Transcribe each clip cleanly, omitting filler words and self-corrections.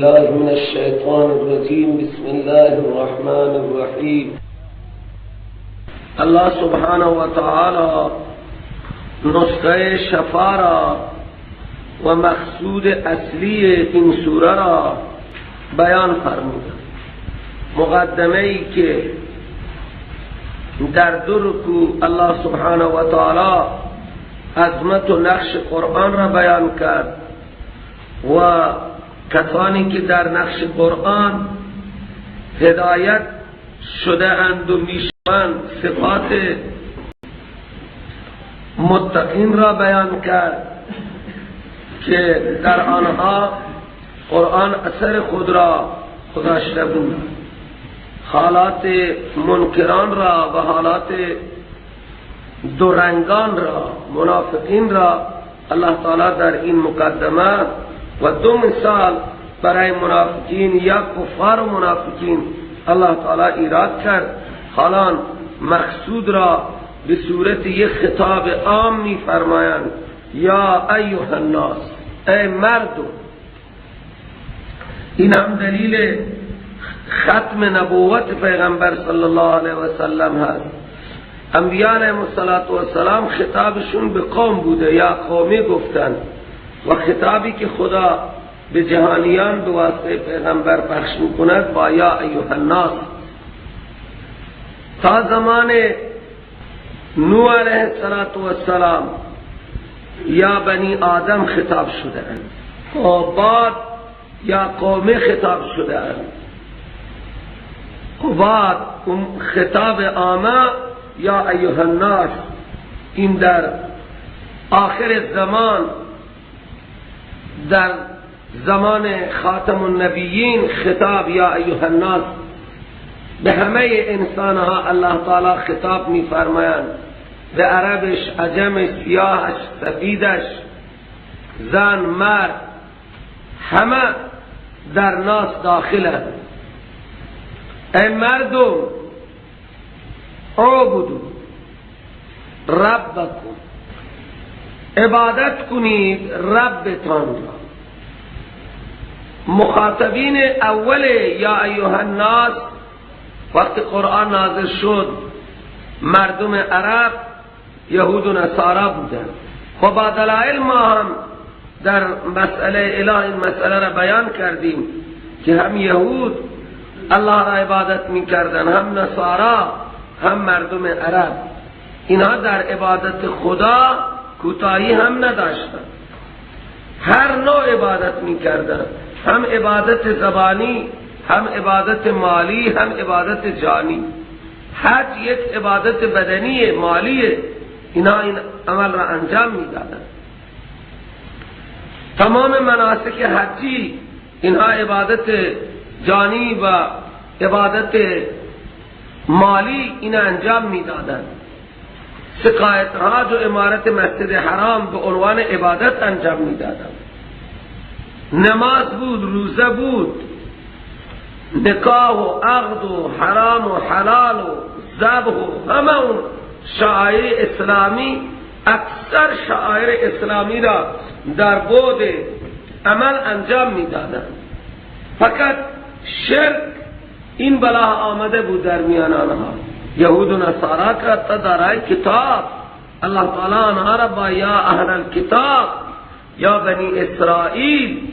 بالله من الشیطان الرجیم. بسم الله الرحمن الرحیم. الله سبحانه و تعالی نسخه شفا را و مقصود اصلی این سوره را بیان فرمود. مقدمه ای که در دو رکوع الله سبحانه و تعالی عظمت و نقش قرآن را بیان کرد و کسانی که در نقش قرآن هدایت شده اند و میشوند صفات متقین را بیان کرد که در آنها قرآن اثر خود را گذاشته بود. حالات منکران را و حالات دورنگان را، منافقین را الله تعالی در این مقدمه و دو مثال برای منافقین یا کفار و منافقین الله تعالی ایراد کرد. حالان مقصود را به صورت یک خطاب عام می فرمایند: یا ایها الناس، ای مردم. این هم دلیل ختم نبوت پیغمبر صلی الله علیه و سلم هست. انبیاء علیهم السلام خطابشون به قوم بوده، یا قومی گفتن، و خطابی که خدا به جهانیان به واسطه پیغمبر پخش میکند با یا ایها الناس. تا زمان نوح علیه السلام یا بنی آدم خطاب شده اند، و بعد یا قومی خطاب شده اند، و بعد خطاب عامه یا ایها الناس. این در آخر زمان، در زمان خاتم النبیین، خطاب یا ایها الناس به همه انسانها الله تعالی خطاب می فرمایند، به عربش، عجمش، سیاهش، سفیدش، زن، مرد، همه در ناس داخلند. ای مردم، اعبدوا ربکم، عبادت کنید ربتان را. مخاطبین اول یا ایها الناس وقت قرآن نازل شد مردم عرب، یهود و نصارا بودند. و با دلائل ما هم در مسئله اله این مسئله را بیان کردیم که هم یهود الله را عبادت می کردن، هم نصارا، هم مردم عرب. اینها در عبادت خدا کوتاهی هم نداشتند، هر نوع عبادت می کردن، هم عبادت زبانی، هم عبادت مالی، هم عبادت جانی. حج یک عبادت بدنی مالی، اینا این عمل را انجام می دادن. تمام مناسک حجی اینها عبادت جانی و عبادت مالی اینا انجام می دادن. سقایت حاج و امارت مسجد حرام به عنوان عبادت انجام می دادن. نماز بود، روزه بود، نکاح و عقد و حرام و حلال و ذبح و همه اون شعائر اسلامی، اکثر شعائر اسلامی را در بعد عمل انجام می دادن. فقط شرک این بلا آمده بود در میان آنها. یهود و نصارا کا دارای کتاب، الله تعالی آنها را با یا اهل الکتاب یا بنی اسرائیل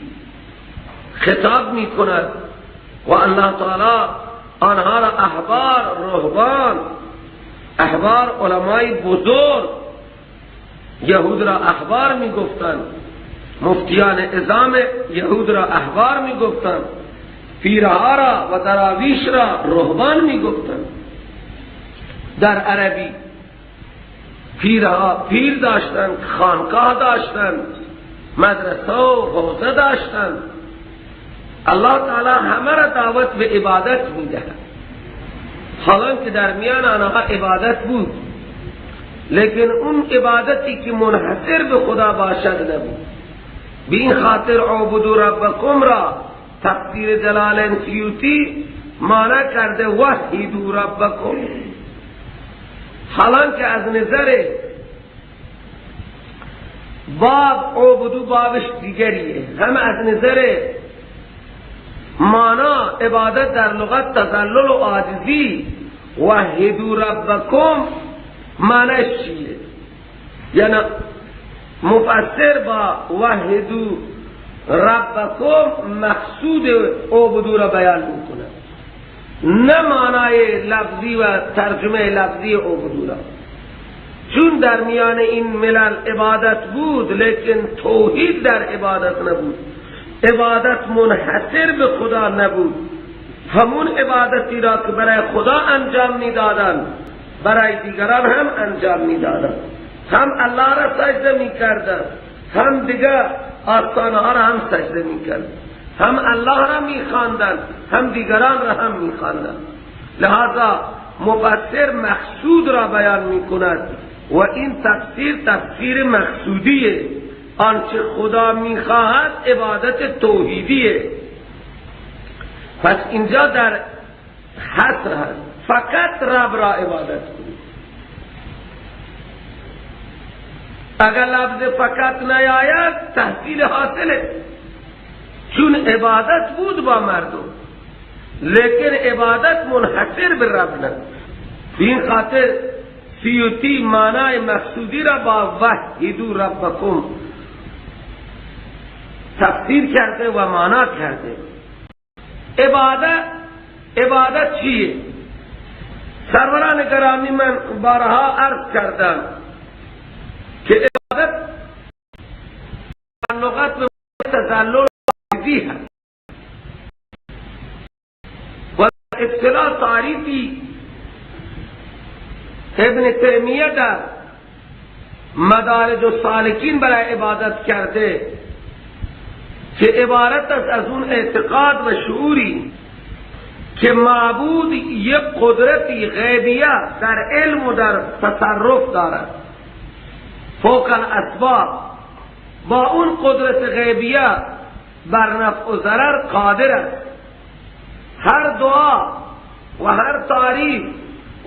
خطاب می کند و الله تعالی آنها را احبار، رهبان، احبار علمای بزرگ، یهود را احبار می گفتند، مفتیان عظام یهود را احبار می گفتند، پیرها را و دراویش را رهبان می گفتند. در عربی پیرها پیر داشتند، خانقاه داشتند، مدرسه و حوزه داشتند. الله تعالی همه را دعوت به عبادت می دهد. حالا که در میان آنها عبادت بود، لیکن اون عبادتی که منحصر به خدا باشد نبود. به این خاطر اعبدوا ربکم را تفسیر جلالین سیوطی معنی کرده وحیدوا ربکم. حالانکه که از نظر باب اعبدوا بابش دیگریه، هم از نظر مانا عبادت در لغت تذلل و عاجزی، وحدوا ربکم معنیش چیه؟ یعنی مفسر با وحدوا ربکم مقصود اعبدوا را بیان میکنه، نه معنای لفظی و ترجمه لفظی اعبدوا را. چون در میان این ملل عبادت بود، لیکن توحید در عبادت نبود، عبادت منحصر به خدا نبود. همون عبادتی را که برای خدا انجام میدادند برای دیگران هم انجام میدادند، هم الله را سجده میکردند، هم دیگر آستانه ها را هم سجده میکردند، هم الله را میخواندند، هم دیگران را هم میخواندند. لہذا مفسر مقصود را بیان میکند و این تفسیر تفسیر مقصودیه. آنچه خدا میخواهد عبادت توحیدیه. پس اینجا در حصر هست، فقط رب را عبادت کنید. اگر لفظ فقط نیاید تحصیل حاصله، چون عبادت بود با مردم، لیکن عبادت منحصر به رب نبود. این خاطر سیوطی معنای مقصودی را با وحدوا ربکم تفسیر کرده و معنا کرده. عبادت چیه؟ سروران گرامی، من بارها عرض کردم که عبادت لغت به تذلل و عاجزی هست و اصطلاح تعریفی ابن تیمیه در مدارج السالکین برای عبادت کرده که عبارت است از اون اعتقاد و شعوری که معبود یک قدرتی غیبیه در علم و در تصرف دارد فوق الاسباب، با اون قدرت غیبیه بر نفع و ضرر قادر است. هر دعا و هر تعریف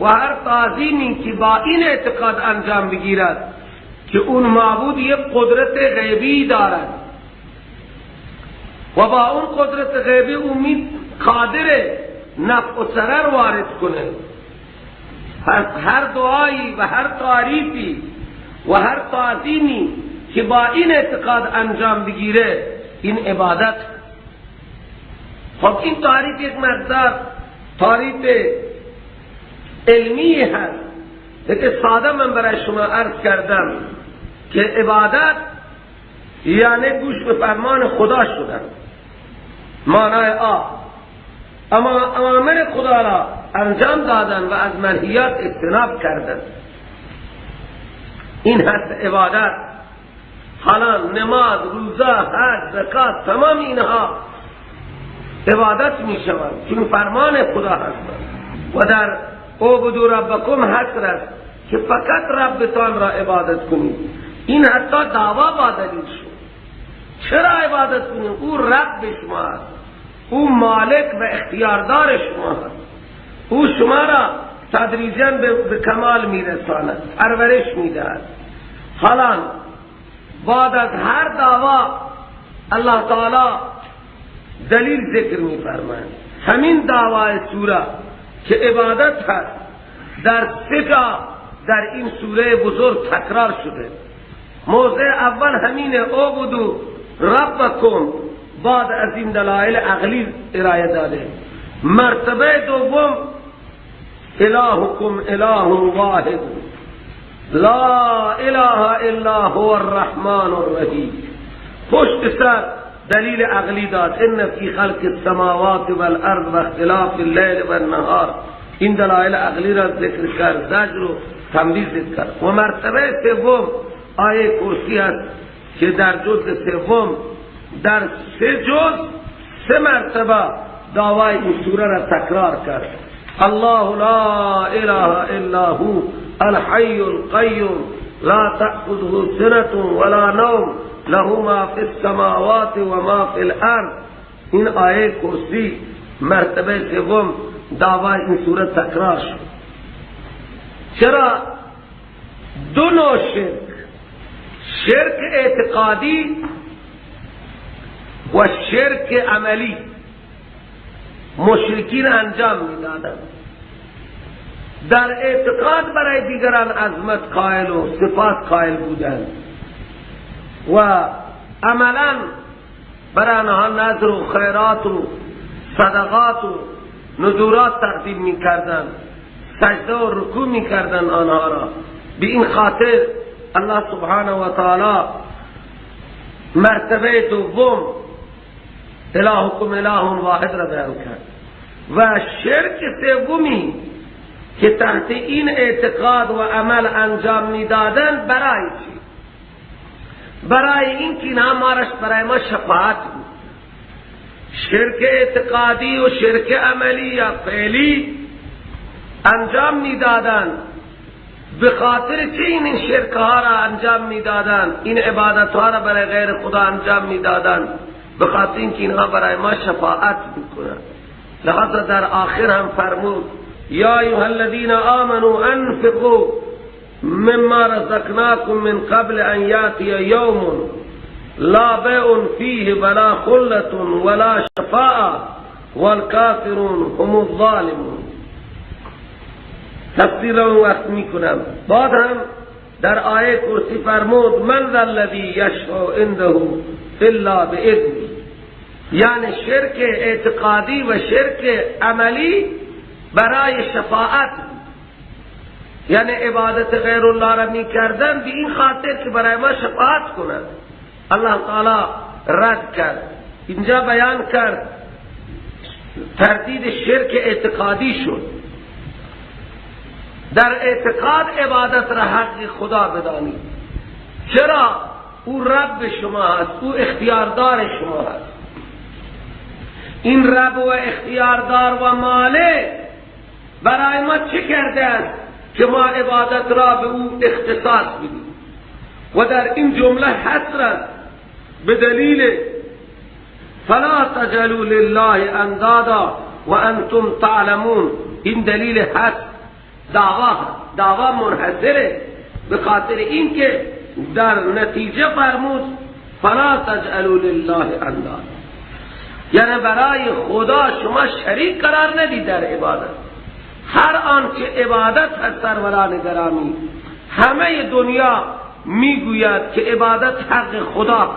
و هر تعظیمی که با این اعتقاد انجام بگیرد که اون معبود یک قدرت غیبی دارد و با اون قدرت غیبی امید قادر نفع و ضرر وارد کنه، پس هر دعایی و هر تعریفی و هر تعظیمی که با این اعتقاد انجام بگیره این عبادت. خب این تعریف یک مقدار تعریف علمی هست، لیکن ساده من برای شما عرض کردم که عبادت یعنی گوش به فرمان خدا شدن، معنای آ، اما اوامر خدا را انجام دادن و از منهیات اجتناب کردن، این هست عبادت. حالا نماز، روزه، حج، زکات، تمام اینها عبادت می شوند چون فرمان خدا هستند. و در اعبدوا ربکم حصر است که فقط ربتان را عبادت کنید. این حتی دعوا با دلیل شد. چرا عبادت کنید؟ او رب شما است، او مالک و اختیاردار شما است، او شما را تدریجاً به کمال میرساند، پرورش میدهد. حالا بعد از هر دعوا الله تعالی دلیل ذکر میفرماید. همین دعوای سوره که عبادت هست در سه جا در این سوره بزرگ تکرار شده. موضع اول همین اعبدوا ربکم، بعد از این دلائل عقلی ارائه داده. مرتبه دوم الهکم اله واحد لا اله الا هو الرحمن الرحیم. پشت سر دلیل عقلی داد، ان فی خلق السماوات والارض و اختلاف اللیل والنهار. این دلائل عقلی را ذکر کرد، زجر و تنبیه ذکر کرد. و مرتبه سوم آیه کرسی است که در جزء سوم در سه جز سه مرتبه دعوای این سوره را تکرار کرد. الله لا اله الا هو الحی القیوم لا تأخذه سنة ولا نوم له ما فی السماوات و ما فی الارض. این آیه کرسی مرتبه سوم دعوای این سوره تکرار شد. چرا؟ دو نوع شرک، شرک اعتقادی و شرک عملی. مشرکین انجام میدادند. در اعتقاد برای دیگران عظمت قائل و صفات قائل بودند و عملا برای آنها نذر و خیرات و صدقات و نذورات تقدیم میکردند، سجده و رکوع میکردند آنها را. به این خاطر الله سبحانه و تعالی مرتبه دوم الهکم اله واحد را بیان کرد. و شرک سومی که تحت این اعتقاد و عمل انجام میدادن برای چی؟ برای این که اینها مارش برای ما شفاعت بود. شرک اعتقادی و شرک عملی یا فعلی انجام میدادن. به خاطر چه این شرک ها را انجام میدادن، این عبادت ها را برای غیر خدا انجام میدادن؟ به خاطر اینکه اینها برای ما شفاعت میکنند. لذا در آخر هم فرمود یا ایها الذین آمنوا انفقوا مما رزقناکم من قبل ان یاتی یوم لا بیع فیه ولا خلة ولا شفاعة والکافرون هم الظالمون. تفسیر را وقت میکنم. بعد هم در آیه کرسی فرمود من ذا الذی یشفع عنده الا باذنه، یعنی شرک اعتقادی و شرک عملی برای شفاعت، یعنی عبادت غیر الله را میکردن به این خاطر که برای ما شفاعت کنند. الله تعالی رد کرد، اینجا بیان کرد تردید شرک اعتقادی شد. در اعتقاد عبادت را حق خدا بدانید، چرا؟ او رب شما هست، او اختیاردار شما هست. این رب و اختیاردار و مالک برای ما چه کرده است که ما عبادت را به او اختصاص بدیم؟ و در این جمله حصر است به دلیل فلا تجعلوا لله اندادا و انتم تعلمون. این دلیل حصر دعوا منحصره، به خاطر اینکه در نتیجه فرمود فلا تجعلوا لله اندادا، یعنی برای خدا شما شریک قرار ندید در عبادت. هر آنچه عبادت هست سروران گرامی، همه دنیا میگوید که عبادت حق خدا.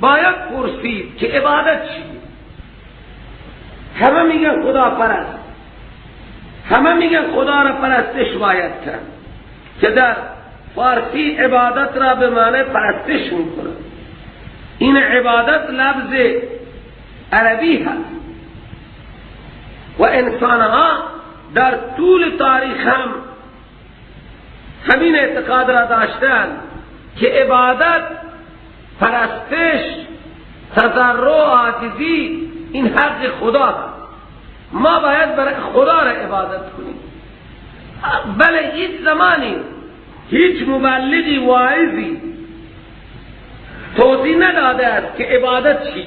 باید پرسید که عبادت چیه؟ همه میگن خدا پرست، همه میگن خدا را پرستش باید کرد، که در فارسی عبادت را به معنی پرستش میکنه. این عبادت لفظ عربی هست و انسانها در طول تاریخ هم همین اعتقاد را داشتند که عبادت، پرستش، تضرع، عاجزی، این حق خدا هست. ما باید برای خدا را عبادت کنیم. بله هیچ زمانی هیچ مبلغی واعظی توضیح نداده است که عبادت چیه.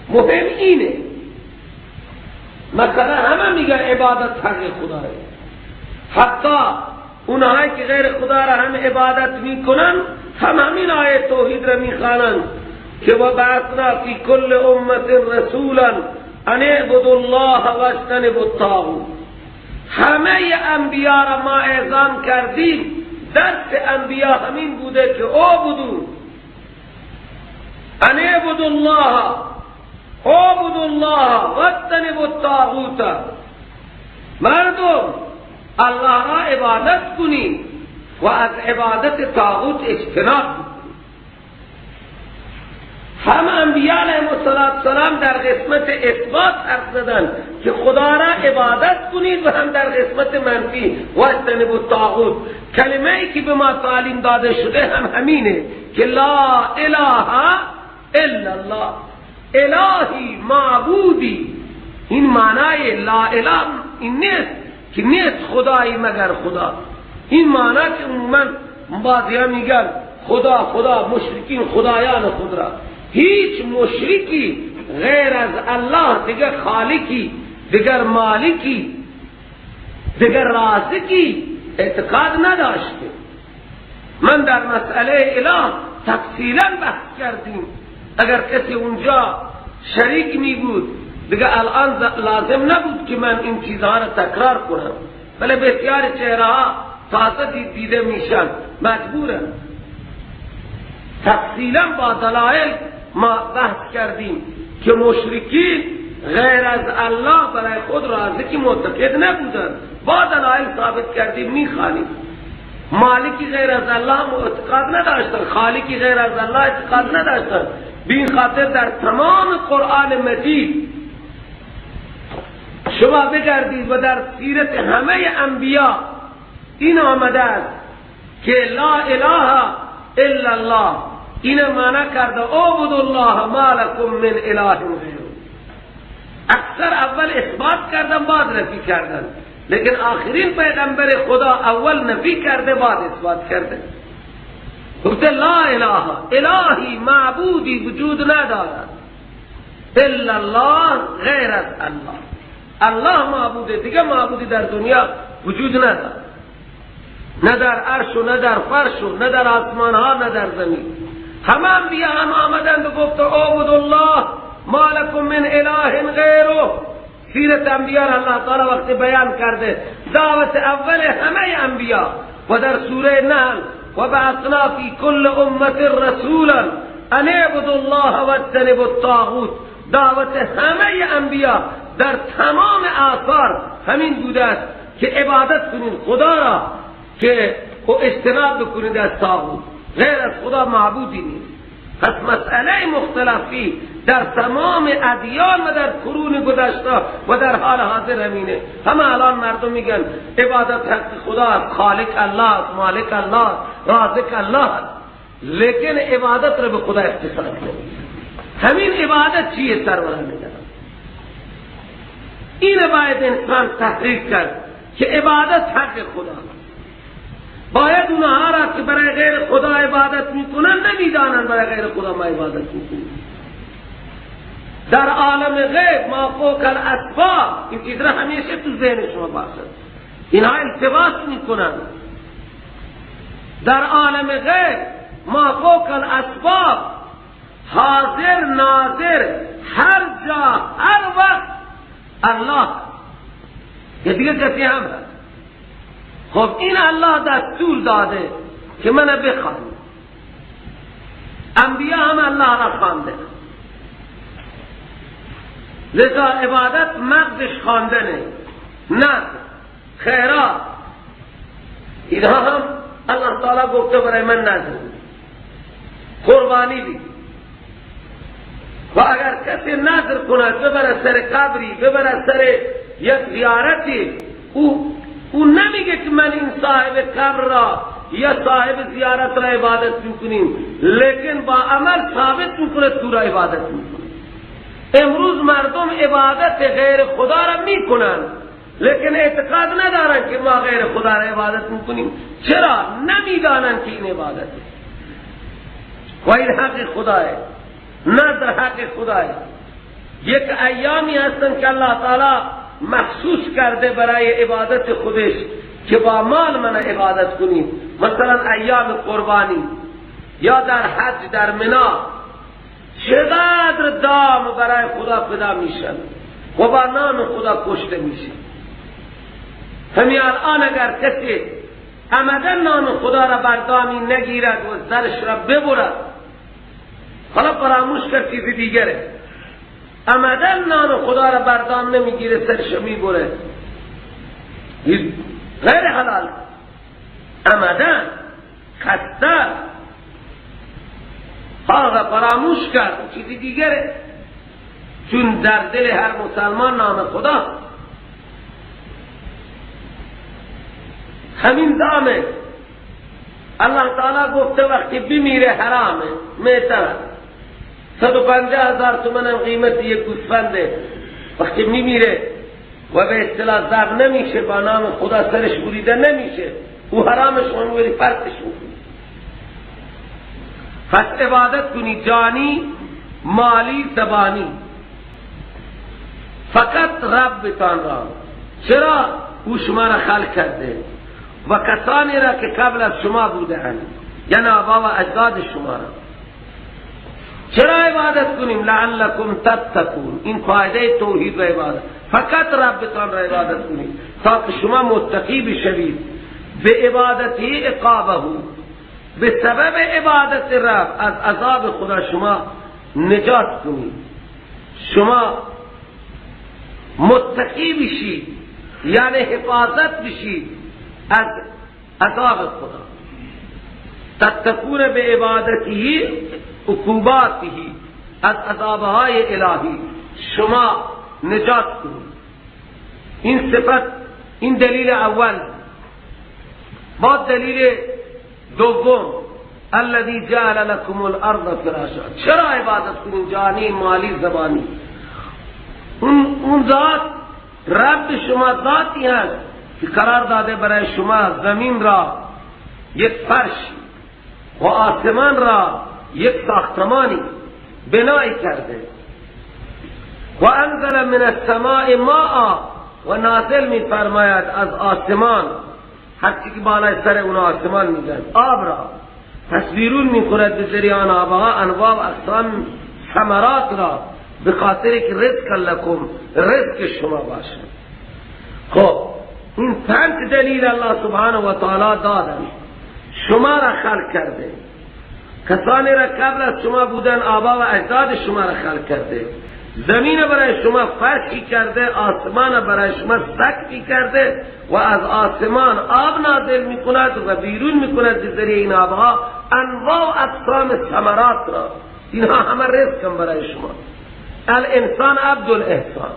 مهم اینه، مثلا همه میگن عبادت حق خداه، حتی اونهایی که غیر خدا را هم عبادت میکنن هم همین آیه توحید را میخوانند که و بعثنا فی کل امت رسولا ان اعبدوا الله واجتنبوا الطاغوت. همه انبیا را ما اعزام کردیم، درس انبیا همین بوده که اعبدوا، ان اعبدوا الله، اعبدوا الله واجتنبوا الطاغوت. مردم الله را عبادت کنید و از عبادت طاغوت اجتناب کنید. هم انبیاء علیهم السلام در قسمت اثبات حرف زدن که خدا را عبادت کنید و هم در قسمت منفی واجتنبوا الطاغوت. کلمه ای که به ما تعلیم داده شده هم همینه که لا اله الا الله، الهی معبودی. این معنای لا اله این نیست که نیست خدایی مگر خدا. این معنی که عموما بعضی میگن خدا خدا، مشرکین خدایان خود را. هیچ مشرکی غیر از الله دیگر خالقی، دیگر مالکی، دیگر رازقی اعتقاد نداشته. من در مسئله اله تفصیلا بحث کردیم. اگر کسی اونجا شریک می بود، دیگه الان لازم نبود که من این چیزها را تکرار کنم، ولی بسیار چهره ها تازه دیده میشن، مجبورم. تفصیلا با دلائل ما بحث کردیم که مشرکین غیر از الله برای خود رازقی معتقد نبودند. با دلائل ثابت کردیم، میخوانیم. مالکی غیر از الله اعتقاد نداشتند، خالقی غیر از الله اعتقاد نداشتند. به این خاطر در تمام قرآن مجید شما بگردید و در سیرت همه انبیا این آمده است که لا اله الا الله، این معنی کرده اعبدوا الله ما لکم من اله غیره. اکثر اول اثبات کردن بعد نفی کردن، لیکن آخرین پیغمبر خدا اول نفی کرده بعد اثبات کرده. گفته لا اله، الهی معبودی وجود ندارد الا الله، غیر از الله. الله معبوده، دیگه معبودی در دنیا وجود ندارد، نه در عرش و نه در فرش و نه در آسمان ها نه در زمین. همه انبیا هم آمدند و گفت اعبدوا الله ما لکم من اله غیره. سیرت انبیا را الله تعالی وقت بیان کرده، دعوت اول همه انبیا و در سوره نحل و بعثنا فی کل امة رسولا ان اعبدوا الله واجتنبوا الطاغوت. دعوت همه انبیا در تمام آثار همین بوده است که عبادت کنید خدا را که و اجتناب بکنید از طاغوت، غیر از خدا معبودی نیست. پس مسئله مختلفی در تمام ادیان و در قرون گذشته و در حال حاضر همینه. همه الان مردم میگن عبادت حق خدا است، خالق الله است، مالک الله است، رازق الله است، لیکن عبادت را به خدا اختصاص نمیدن. همین عبادت چیه سروران میگن؟ این باید انسان تحریک کرد که عبادت حق خدا است. باید اونها را که برای غیر خدا عبادت میکنن نمیدانند برای غیر خدا ما عبادت میکنیم. در عالم غیب ما فوق الاسباب، این چیز را همیشه تو ذهن شما باشد، اینها التباس میکنن. در عالم غیب ما فوق الاسباب، حاضر ناظر، هر جا هر وقت الله، یه دیگه کسی هم هست. خب این الله دستور داده که من بخوانم، انبیا هم الله را خوانده، لذا عبادت مغزش خواندنه، نذر، خیرات، اینها هم الله تعالی گفته برای من نذر، قربانی بی. و اگر کسی نذر کند ببره سر قبری، ببره سر یک زیارتی، او نمیگه که من این صاحب قبر را یا صاحب زیارت را عبادت میکنیم، لیکن با عمل ثابت میکنه تو را عبادت میکنه. امروز مردم عبادت غیر خدا را میکنن، لیکن اعتقاد ندارن که ما غیر خدا را عبادت میکنیم. چرا؟ نمیدانن که این عبادت و این حق خداه، نذر حق خداه. یک ایامی هستن که الله تعالی مخصوص کرده برای عبادت خودش که با مال من عبادت کنیم، مثلا ایام قربانی یا در حج در منا چقدر دام برای خدا فدا میشن و با نام خدا کشته میشه. همین الان اگر کسی عمدا نام خدا را بر دامی نگیرد و زرش را ببرد، حالا فراموش کرد چیز دیگره، عمدا نام خدا را بر دام نمیگیره، سرش میبره، غیر حلال، عمدا خسته حالا فراموش کرد چیزی دیگره، چون در دل هر مسلمان نام خدا همین دامه. الله تعالی گفته وقتی بمیره حرامه، میتره 150,000 تومن هم قیمت یک گوسفنده، وقتی میمیره و به اصطلاح ذبح نمیشه، با نام خدا سرش بریده نمیشه، او حرامش اون ولی فرقش میکنه. پس عبادت کنی جانی، مالی، زبانی، فقط ربتان را. چرا؟ او شما را خلق کرده و کسانی را که قبل از شما بوده اند، یعنی آبا و اجداد شما را. چرا عبادت کنیم؟ لعلکم تتقون. این فایده توحید و عبادت، فقط ربتان را عبادت کنید تا که شما متقی بشوید. به عبادتی عقابه، به سبب عبادت رب از عذاب خدا شما نجات کنید، شما متقی بشید، یعنی حفاظت بشید از عذاب خدا. تتقون به عبادته عقوباته، از عذابهای الهی شما نجات کنید. این صفت، این دلیل اول. با دلیل دوم، الذي جعل لكم الارض فراشا. چرا عبادت کنید؟ جانی، مالی، زبانی. اون ذات رب شما ذاتی هست که قرار داده برای شما زمین را یک فرش و آسمان را یک ساختمانی بنای کرده. و انزل من السماء ماء، و نازل می فرماید از آسمان، هرچی که بالای سر اون آسمان میگن آب را، پس بیرون میکند به ذریعه آن آبها انواع و اقسام ثمرات را، به خاطر که رزق لکم، رزق شما باشد. خب این 5 دلیل الله سبحانه و تعالی دادن. شما را خلق کرده، کسانی را قبل از شما بودن آبا و اجداد شما را خلق کرده، زمین برای شما فرشی کرده، آسمان برای شما سقفی کرده و از آسمان آب نازل میکند و بیرون میکند به ذریعه این آبها انواع و اقسام ثمرات را. اینها همه رزق برای شما. الانسان عبد الاحسان.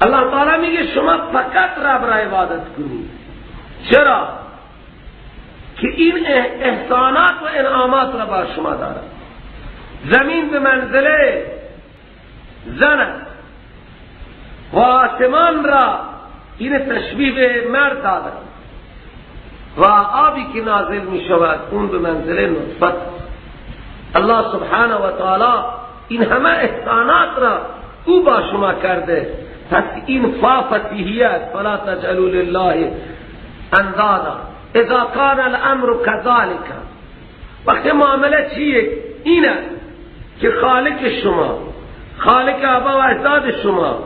الله تعالی میگه شما فقط رب را عبادت کنید. چرا؟ که این احسانات و انعامات را بر شما دارد. زمین به منزله زن است و آسمان را این تشبیه به مرد دادن و آبی که نازل می شود اون به منزله نطفه. الله سبحانه و تعالی این همه احسانات را او با شما کرده. پس این فا فتیحیت، فلا تجعلوا لله اندادا اذا کان الامر كذلك. وقتی معامله چیه؟ اینه که خالق شما، خالق آبا و اجداد شما،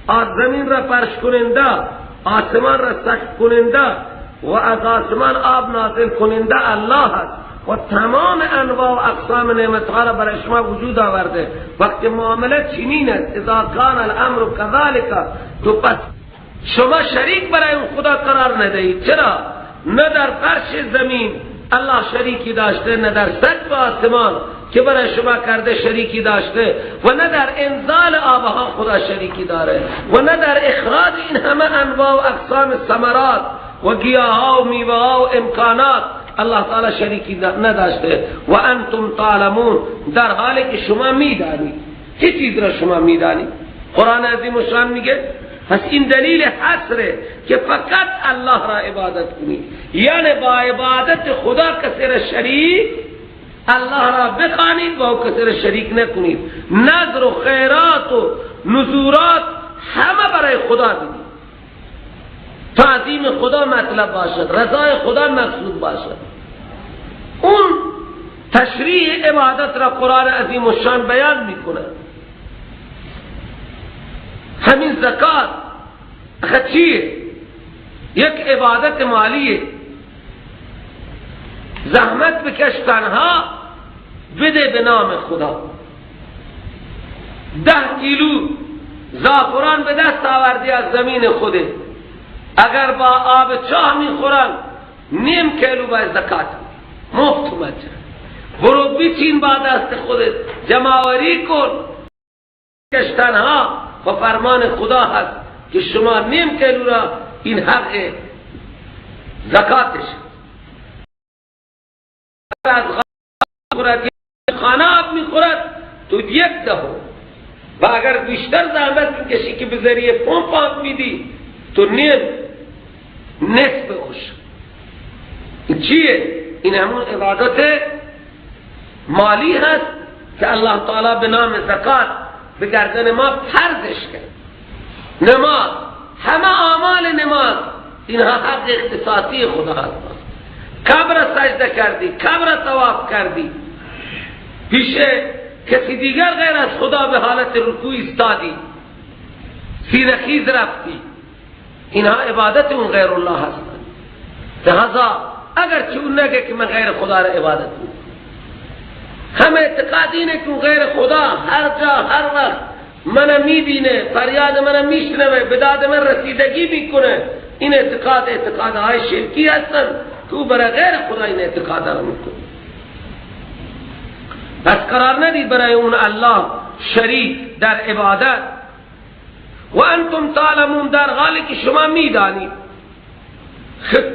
از زمین را فرش کننده، آسمان را سقف کننده و از آسمان آب نازل کننده الله است و تمام انواع و اقسام نعمتها را برای شما وجود آورده. وقتی معامله چنین است، اذا کان الامر كذلك، تو پس شما شریک برای اون خدا قرار ندهید. چرا؟ نه در فرش زمین الله شریکی داشته، نه در سقف آسمان که برای شما کرده شریکی داشته، و نه در انزال آبها خدا شریکی داره، و نه در اخراج این همه انواع و اقسام ثمرات و گیاها و میوه‌ها و امکانات الله تعالی شریکی نداشته. و انتم تعلمون، در حالی که شما میدانید. چه چیز را شما میدانید؟ قرآن عظیم الشان میگه. پس این دلیل حصره که فقط الله را عبادت کنید، یعنی با عبادت خدا کسی را شریک الله را بخوانید و او کسی را شریک نکنید. نذر و خیرات و نذورات همه برای خدا بدید، تعظیم خدا مطلب باشد، رضای خدا مقصود باشد. اون تشریح عبادت را قرآن عظیم الشان بیان میکنه. همین زکات چیه؟ یک عبادت مالیه. زحمت بکش تنها، بده به نام خدا. 10 کیلو زعفران به دست آوردی از زمین خوده، اگر با آب چاه میخورن نیم کیلو باید زکات، مفت مجرد. برو بچین با دست خودت، جمع‌آوری کن. کش تنها و فرمان خدا هست که شما نیم کیلو را، این حق زکاتش. از خورد خانه آب میخورد تو 1/10، و اگر بیشتر زحمت میکشی که به ذریعه پمپ آب میدی تو نیم، نصف عشر. این چیه؟ این همون عبادت مالی هست که الله تعالی به نام زکات به گردن ما فرضش کرد. نماز، همه اعمال نماز اینها حق اختصاصی خدا هست. قبر سجده کردی، قبر طواف کردی، پیش کسی دیگر غیر از خدا به حالت رکوع ایستادی، سینه خیز رفتی، اینها عبادت اون غیر الله هستند. لذا اگر چه اون نگه که من غیر خدا را عبادت میکنم، همه اعتقاد اینه که اون غیر خدا هر جا هر وقت منو میبینه، فریاد منو میشنوه، به داد من رسیدگی میکنه، این اعتقاد اعتقادهای شرکی هستند که او برای غیر خدا این اعتقاد را میکنه. پس قرار ندید برای اون الله شریک در عبادت. و انتم تعلمون، در حالی که شما میدانید.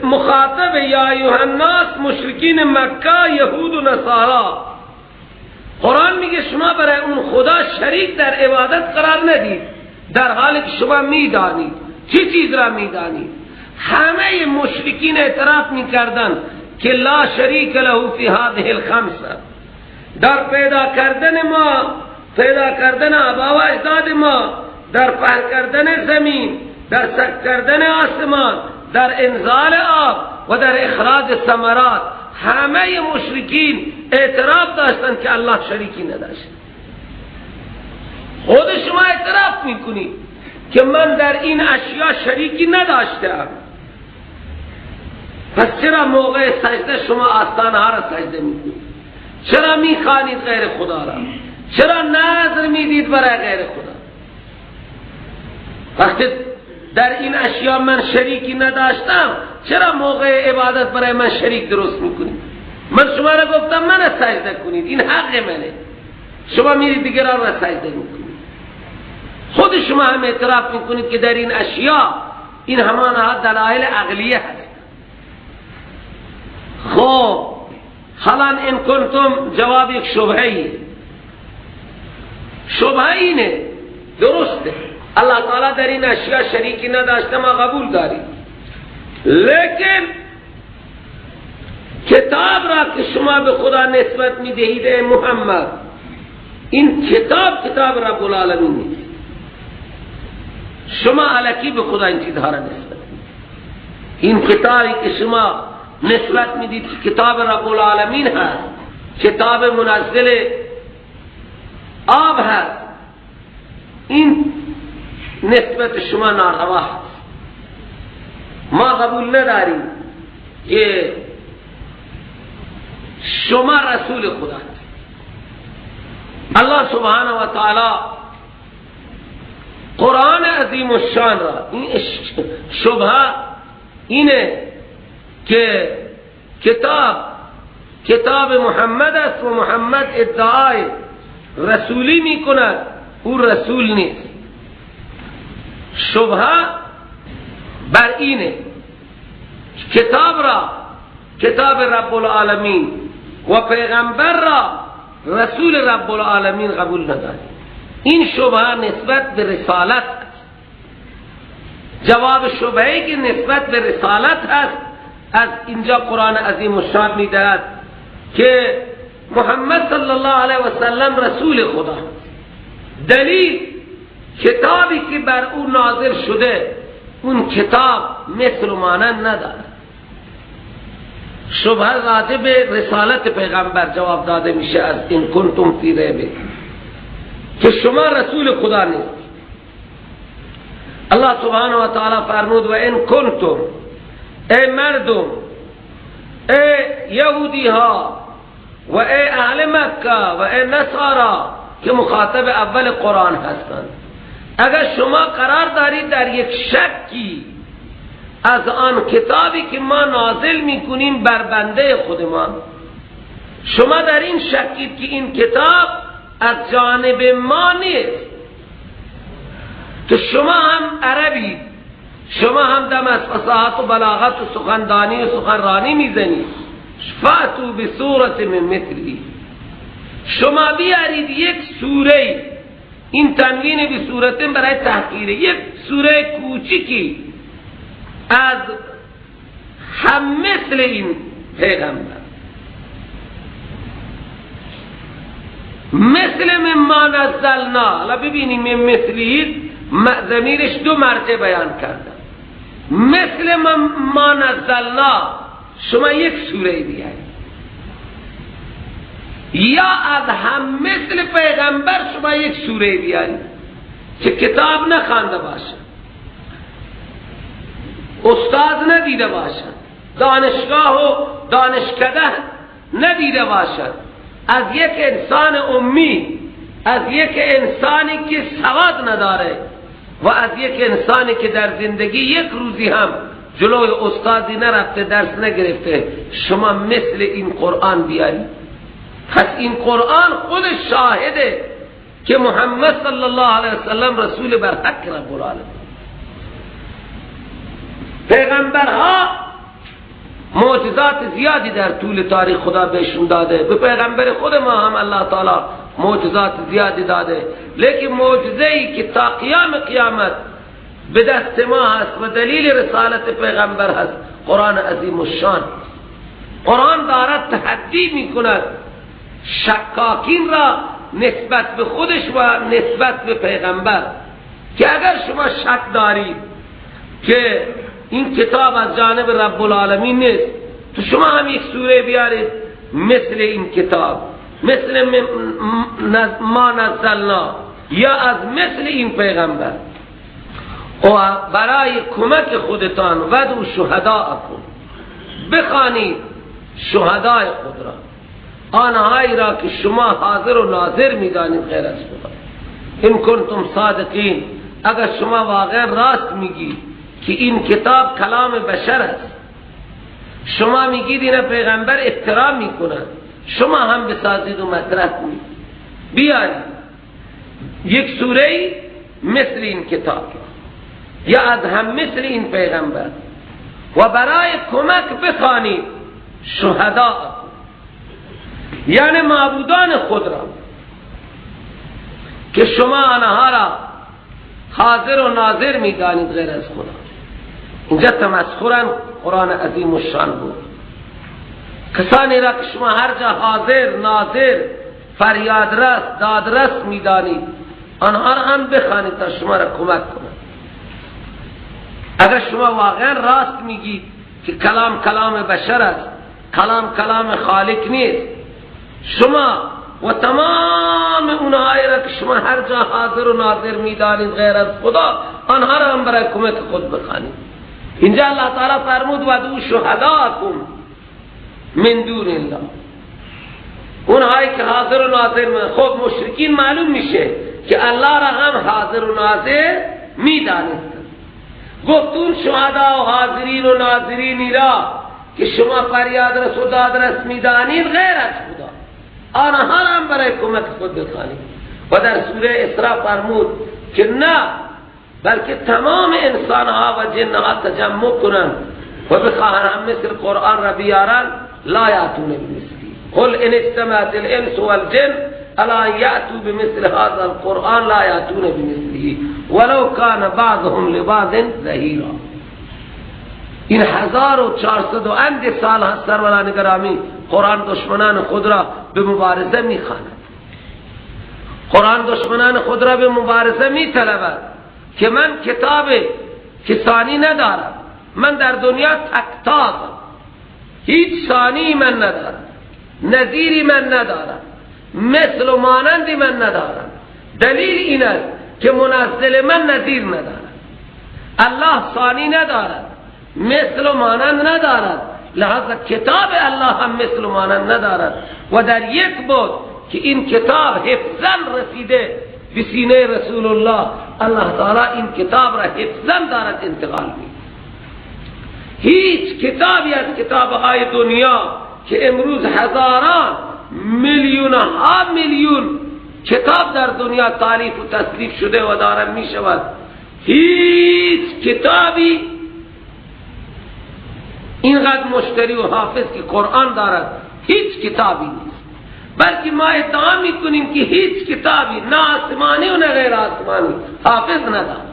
مخاطب یا ایها الناس مشرکین مکه، یهود و نصارا. قرآن میگه شما برای اون خدا شریک در عبادت قرار ندید در حالی که شما میدانید. چی چیز را میدانید؟ همه مشرکین اعتراف میکردن که لا شریک له فی هذه الخمسه، در پیدا کردن ما، پیدا کردن آبا و اجداد ما، در پهن کردن زمین، در سک کردن آسمان، در انزال آب و در اخراج ثمرات، همه مشرکین اعتراف داشتند که الله شریکی نداشت. خود شما اعتراف میکنید که من در این اشیاء شریکی نداشتم، پس چرا موقع سجده شما آستانه ها را سجده میکنید؟ چرا میخوانید غیر خدا را؟ چرا نذر میدید برای غیر خدا؟ وقتی در این اشیاء من شریکی نداشتم، چرا موقع عبادت برای من شریک درست میکنید؟ من شما را گفتم من سجده کنید، این حق منه، شما میرید دیگران را سجده میکنید. خود شما هم اعتراف میکنید که در این اشیاء این همان دلایل عقلیه هست. خب حالا ان کنتم جواب یک شبهه، شبهه اینه، درسته الله تعالی در این اشیاء شریکی نداشته، ما قبول داریم، لیکن کتاب را که شما به خدا نسبت میدهید ای محمد، این کتاب کتاب رب العالمین نیست. شما الکی به خدا این چیزها را نسبت میدید. این کتابی که شما نسبت میدید که کتاب رب العالمین هست، کتاب منزل آب هست، این نسبت شما ناروا هست. ما قبول نداریم که شما رسول خدا هست. الله سبحانه و تعالی قرآن عظیم الشان را، این شبهه اینه که کتاب محمد است و محمد ادعای رسولی میکند، او رسول نیست. شبهه بر اینه کتاب را کتاب رب العالمین و پیغمبر را رسول رب العالمین قبول ندارد. این شبهه نسبت به رسالت است. جواب شبهه که نسبت به رسالت است از اینجا قرآن عظیم الشان میدهد که محمد صلی الله علیه و سلم رسول خدا. دلیل کتابی که بر او نازل شده اون کتاب مثل و مانند ندارد. شبهه راجع به رسالت پیغمبر جواب داده میشه از این کنتم فی ریب، که شما رسول خدا نیست. الله سبحانه و تعالی فرمود و ان کنتم، ای مردم، ای یهودی ها و ای اهل مکه و ای نصارا که مخاطب اول قرآن هستند، اگر شما قرار دارید در یک شکی از آن کتابی که ما نازل میکنیم بر بنده خودمان، شما در این شکید که این کتاب از جانب ما نیست، تو شما هم عربی، شما هم دم از فصاحت و بلاغت و سخندانی و سخنرانی میزنید، فأتوا بسورة من مثله، شما بیارید یک سوره، این تنوین به صورت برای تحقیر، یک سوره کوچکی از هم مثل این پیغمبر، مثل مما نزلنا. حالا ببینیم من مثلی ضمیرش دو مرجع بیان کرده، مثل مما نزلنا، شما یک سوره بیارید. یا از هم مثل پیغمبر شما یک سوره بیارید که کتاب نخوانده باشه، استاد ندیده باشد، دانشگاه و دانشکده ندیده باشد، از یک انسان امی، از یک انسانی که سواد نداره و از یک انسانی که در زندگی یک روزی هم جلوی استادی نرفته، درس نگرفته، شما مثل این قرآن بیارید. پس این قرآن خود شاهده که محمد صلی الله علیه وسلم رسول بر حق رب العالمین. پیغمبرها معجزات زیادی در طول تاریخ خدا بهشون داده، به پیغمبر خود ما هم الله تعالی معجزات زیادی داده، لیکن معجزه‌ای که تا قیام قیامت به دست ما هست و دلیل رسالت پیغمبر هست قرآن عظیم الشان. قرآن دارد تحدی میکند شکاکین را نسبت به خودش و نسبت به پیغمبر، که اگر شما شک دارید که این کتاب از جانب رب العالمین نیست، تو شما هم یک سوره بیارید مثل این کتاب، مثل ما نزلنا، یا از مثل این پیغمبر، و برای کمک خودتان ودعوا شهداءکم، بخوانید شهدای خود را، آنهایی را که شما حاضر و ناظر میدانید غیر از خدا. ان کنتم صادقین، اگر شما واقعا راست میگید که این کتاب کلام بشر است، شما میگید این پیغمبر افترا میکند، شما هم بسازید و مطرح کنید، بیارید یک سوره مثل این کتاب یا از هم مثل این پیغمبر، و برای کمک بخوانید شهداء، یعنی معبودان خود را که شما آنها را حاضر و ناظر میدانید غیر از خدا. اینجا تمسخرا قرآن عظیم الشان بود. کسانی را که شما هر جا حاضر ناظر فریادرس دادرس میدانید، آنها را هم بخوانید تا شما را کمک کنند. اگر شما واقعا راست میگید که کلام کلام بشر است، کلام کلام خالق نیست، شما و تمام اونهایی را که شما هر جا حاضر و ناظر میدانید غیر از خدا، آنها را هم برای کمک خود بخوانید. اینجا الله تعالی فرمود ودعوا شهداءکم من دون الله، اونهایی که حاضر و ناظر. خب مشرکین معلوم میشه که الله را هم حاضر و ناظر میدانست. گفت اون شهدا و حاضرین و ناظرینی را که شما فریاد رس و دادرس میدانید غیر از خدا، آنها را هم برای کمک خود بخوانید. و در سوره اسراء فرمود که نه، بلکه تمام انسانها و جنها تجمع کنند و بخواهند هم مثل قرآن را بیارند، لا یأتون بمثله، قل ان اجتمعت الانس والجن الا یأتوا بمثل هذا القرآن لا یأتون بمثله ولو کان بعضهم لبعض ظهیرا. این 1400 و اند سال هست سروران گرامی قرآن دشمنان خود را به مبارزه میخواند، قرآن دشمنان خود را به مبارزه میطلبد که من کتاب کسانی ندارم، من در دنیا تکتاقم، هیچ ثانی من ندارم، نظیری من ندارم، مثل و مانندی من ندارم. دلیل این است که منزل من نظیر ندارد، الله ثانی ندارد، مثل و مانند ندارد، لہذا کتاب الله هم مثل و مانند ندارد. و در یک بود که این کتاب حفظاً رسیده به سینه رسول الله، الله تعالی این کتاب را حفظاً دارد انتقال می. هیچ کتابی از کتابهای دنیا که امروز هزاران میلیون ها میلیون کتاب در دنیا تالیف و تصنیف شده و دارم می شود، هیچ کتابی اینقدر مشتری و حافظ که قرآن دارد هیچ کتابی نیست. بلکه ما ادعا میکنیم که هیچ کتابی نه آسمانی و نه غیر آسمانی حافظ ندارد،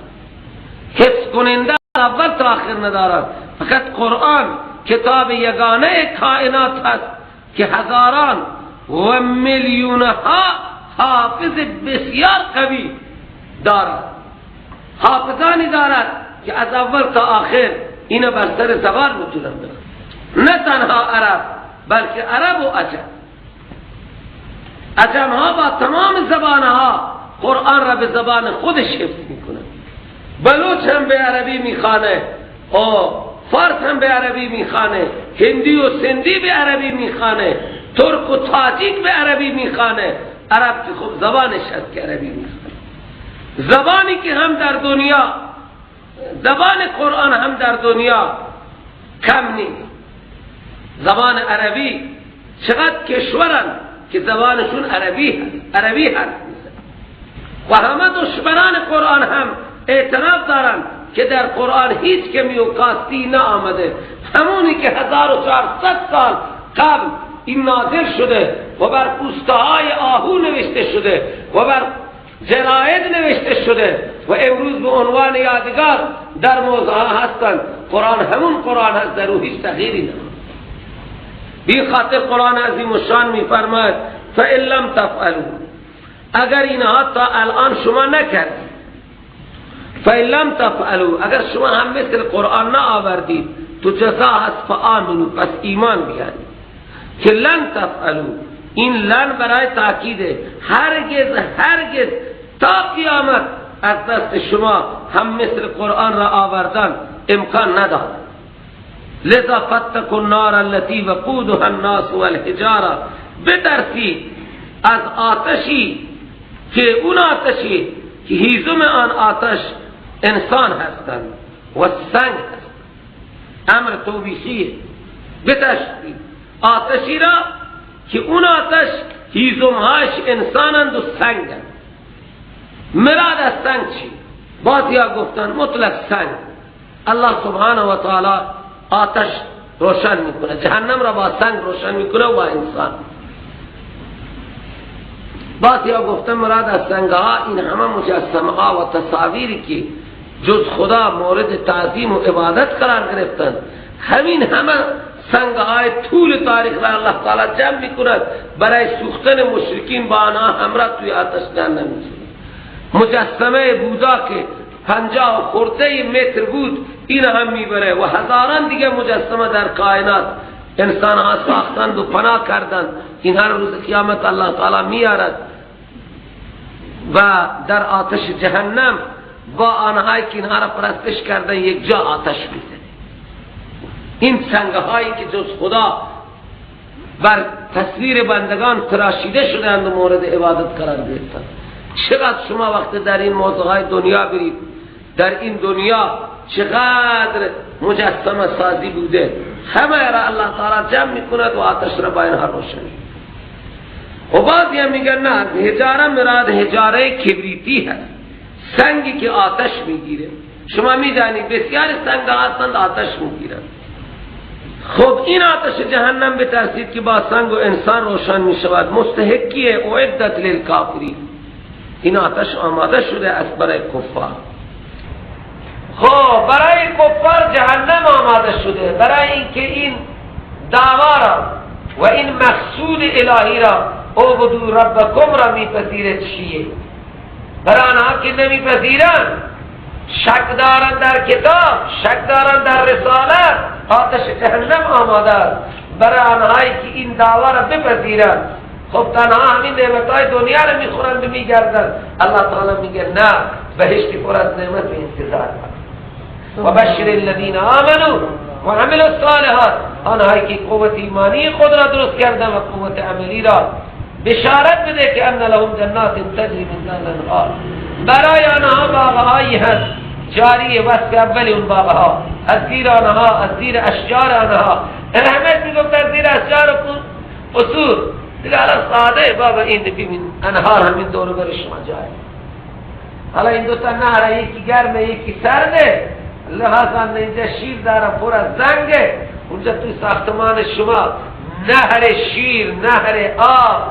حفظ کننده اول تا آخر ندارد. فقط قرآن کتاب یگانه کائنات هست که هزاران و میلیون ها حافظ بسیار قوی دارد، حافظانی دارد که از اول تا آخر اینا بر سر زبان میتونن بخوانن، نه تنها عرب بلکه عرب و عجم. عجم ها با تمام زبان ها قرآن را به زبان خودش حفظ میکنن. بلوچ هم به عربی میخوانه، فارس هم به عربی میخوانه، هندی و سندی به عربی میخوانه، ترک و تاجیک به عربی میخوانه. عرب که خب زبانش هست که عربی میخوانه. زبانی که هم در دنیا، زبان قرآن هم در دنیا کم نیست. زبان عربی چقدر کشورن که زبانشون عربی هست، عربی حرف میزنن و همه دشمنان قرآن هم اعتراف دارن که در قرآن هیچ کمی و کاستی نه آمده. همونی که 1400 سال قبل این نازل شده و بر پوسته‌های آهو نوشته شده و بر جراید نوشته شده و امروز به عنوان یادگار در موزه ها هستند، قرآن همون قرآن هست، در او هیچ تغییری نه. بی خاطر قرآن عظیم الشان میفرماید فَإِن لَمْ تَفْعَلُوا، اگر اینها تا الان شما نکردید، فَإِن لَمْ تَفْعَلُوا، اگر شما هم مثل قرآن نه آوردید، تو جزا هست فآمنوا، پس ایمان بیارید. که لن تفعلوا، این لن برای تاکیده، هرگز هرگز تا قیامت از دست شما هم مثل قرآن را آوردن امکان ندارد. لذا فاتقوا النار التي وقودها الناس والحجاره، بترسید از آتشی که اون آتشی که هیزم آن آتش انسان هستند و سنگ هستند. امر توبیخیه، بترسید آتشی را که اون آتش هیزمهاش انسانند و سنگند. مراد از سنگ چی؟ بعضیا گفتن مطلق سنگ. الله سبحانه و تعالی آتش روشن میکنه، جهنم را با سنگ روشن میکنه و با انسان. بعضیا گفتن مراد از سنگها این همه مجسمه ها و تصاویری که جز خدا مورد تعظیم و عبادت قرار گرفتن، همین همه سنگهای طول تاریخ را الله تعالی جمع میکند برای سوختن مشرکین با آنها همراه توی آتش جهنم میشه. مجسمه بودا که 50 خورده متر بود این هم میبره و هزاران دیگه مجسمه در کائنات انسان ها ساختند و پناه کردند. این هر روز قیامت الله تعالی میارد و در آتش جهنم با آنهایی که اینها را پرستش کردن یک جا آتش میزنه. این سنگهایی که جز خدا بر تصویر بندگان تراشیده شدند و مورد عبادت قرار گرفتند. چقدر شما وقت در این موضوعهای دنیا برید، در این دنیا چقدر مجسمه سازی بوده، همه را الله تعالی جمع میکند و آتش را با اینها روشن. و بعضی هم میگن نه، حجاره مراد حجاره کبریتی هست، سنگی که آتش میگیره. شما میدانید بسیار سنگ هستند آتش میگیرند. خب این آتش جهنم بترسید که با سنگ و انسان روشن میشود، مستحقیه اعدت للکافرین، این آتش آماده شده از برای کفار. خب برای کفار جهنم آماده شده، برای اینکه این دعوا را و این مقصود الهی را اعبدوا ربکم را میپذیره چیه؟ برای آنها که نمیپذیرند، شک دارند در کتاب، شک دارند در رسالت، آتش جهنم آماده است. برای آنهایی که این دعوا را بپذیرند، خب تنها همین نعمتهای دنیا را میخورند و میگردند. الله تعالی میگه نه، بهشتی پر از نعمت به انتظار. و بشر الذین آمنوا و عملوا الصالحات، آنهایی که قوت ایمانی خود را درست کردند و قوت عملی را، بشارت بده که ان لهم جنات تجری من تحتها الانهار، برای آنها باغهایی هست جاری، وصف اول اون باغها، از زیر آنها، از زیر اشجار آنها. رحمت میگفت از زیر اشجار و قصور. دیگه حالا ساده بابا این ببین انهار همین دور بر شما جاری. حالا این دوتا نهر یکی گرمه یکی سرده، لحاظا اینجا شیر داره پر از زنگه، اونجا توی ساختمان شما نهر شیر، نهر آب،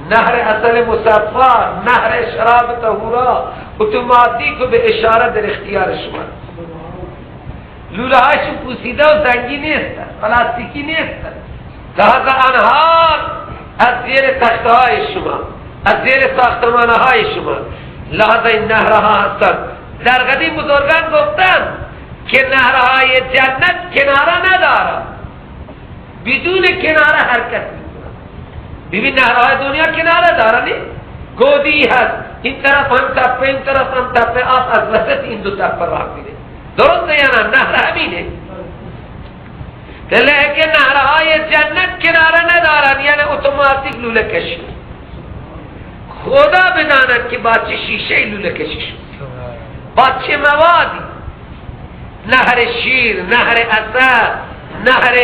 نهر عسل مصفا، نهر شراب طهورا، اتوماتیک و به اشاره در اختیار شما. لوله هاشون پوسیده و زنگی نیست، پلاستیکی نیست. لحاظا انهار از زیر تخته های شما، از زیر ساختمان های شما، لحاظا این نهرها هستند. در قدیم بزرگان گفتن که نهرهای جنت کناره ندارد، بدون کناره حرکت میکنند. ببین نهرهای دنیا کناره دارن، گودی هست، این طرف هم تپه، این طرف هم تپه، آب از وسط این دو تپه راه میره. درسته یا نه؟ نهر همینه. لیکن نهرهای جنت کناره ندارن، یعنی اتوماتیک لوله کشی. خدا بداند که با چه شیشه لوله کشی شد، با چه موادی. نهر شیر، نهر عسل، نهر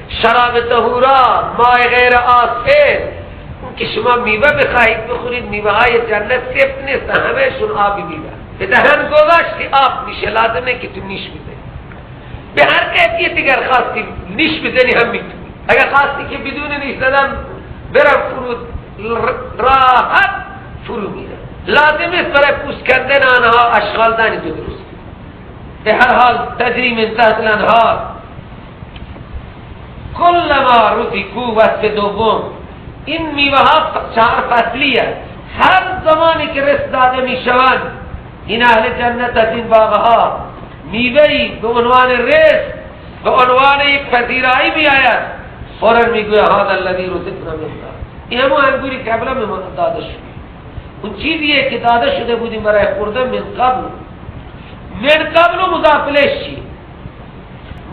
شراب طهورا، ماء غیر آسن. اون که شما میوه بخواهید بخورید، میوه های جنت سفت نیست، همهشون آبی میوه. به دهن گذاشتی آب میشه، لازمه که تو نیش بزنی. به هر کیفیت اگر خواستی نیش بزنی هم میتونی، اگر خواستی که بدون نیش زدن برم فرود، راحت فرو میره. لازم نیست برای پوست کندن آنها اشغال دانی تو درست. به هر حال تجری من تحت الانهار کلما رزقوا. وصف دوم، این میوه ها چهار فصلیه، هر زمانی که رزق داده میشوند این اهل جنت از این باغها میوه‌ای به عنوان رزق، به عنوان یک پذیرایی میآید، فوراً میگوید هذا الذی رزقنا من قبل. این همون انگوری که قبلا به ما داده شد، اون چیزیه که داده شده بودیم برای خوردن من قبل. من قبل مضاف الیه چی؟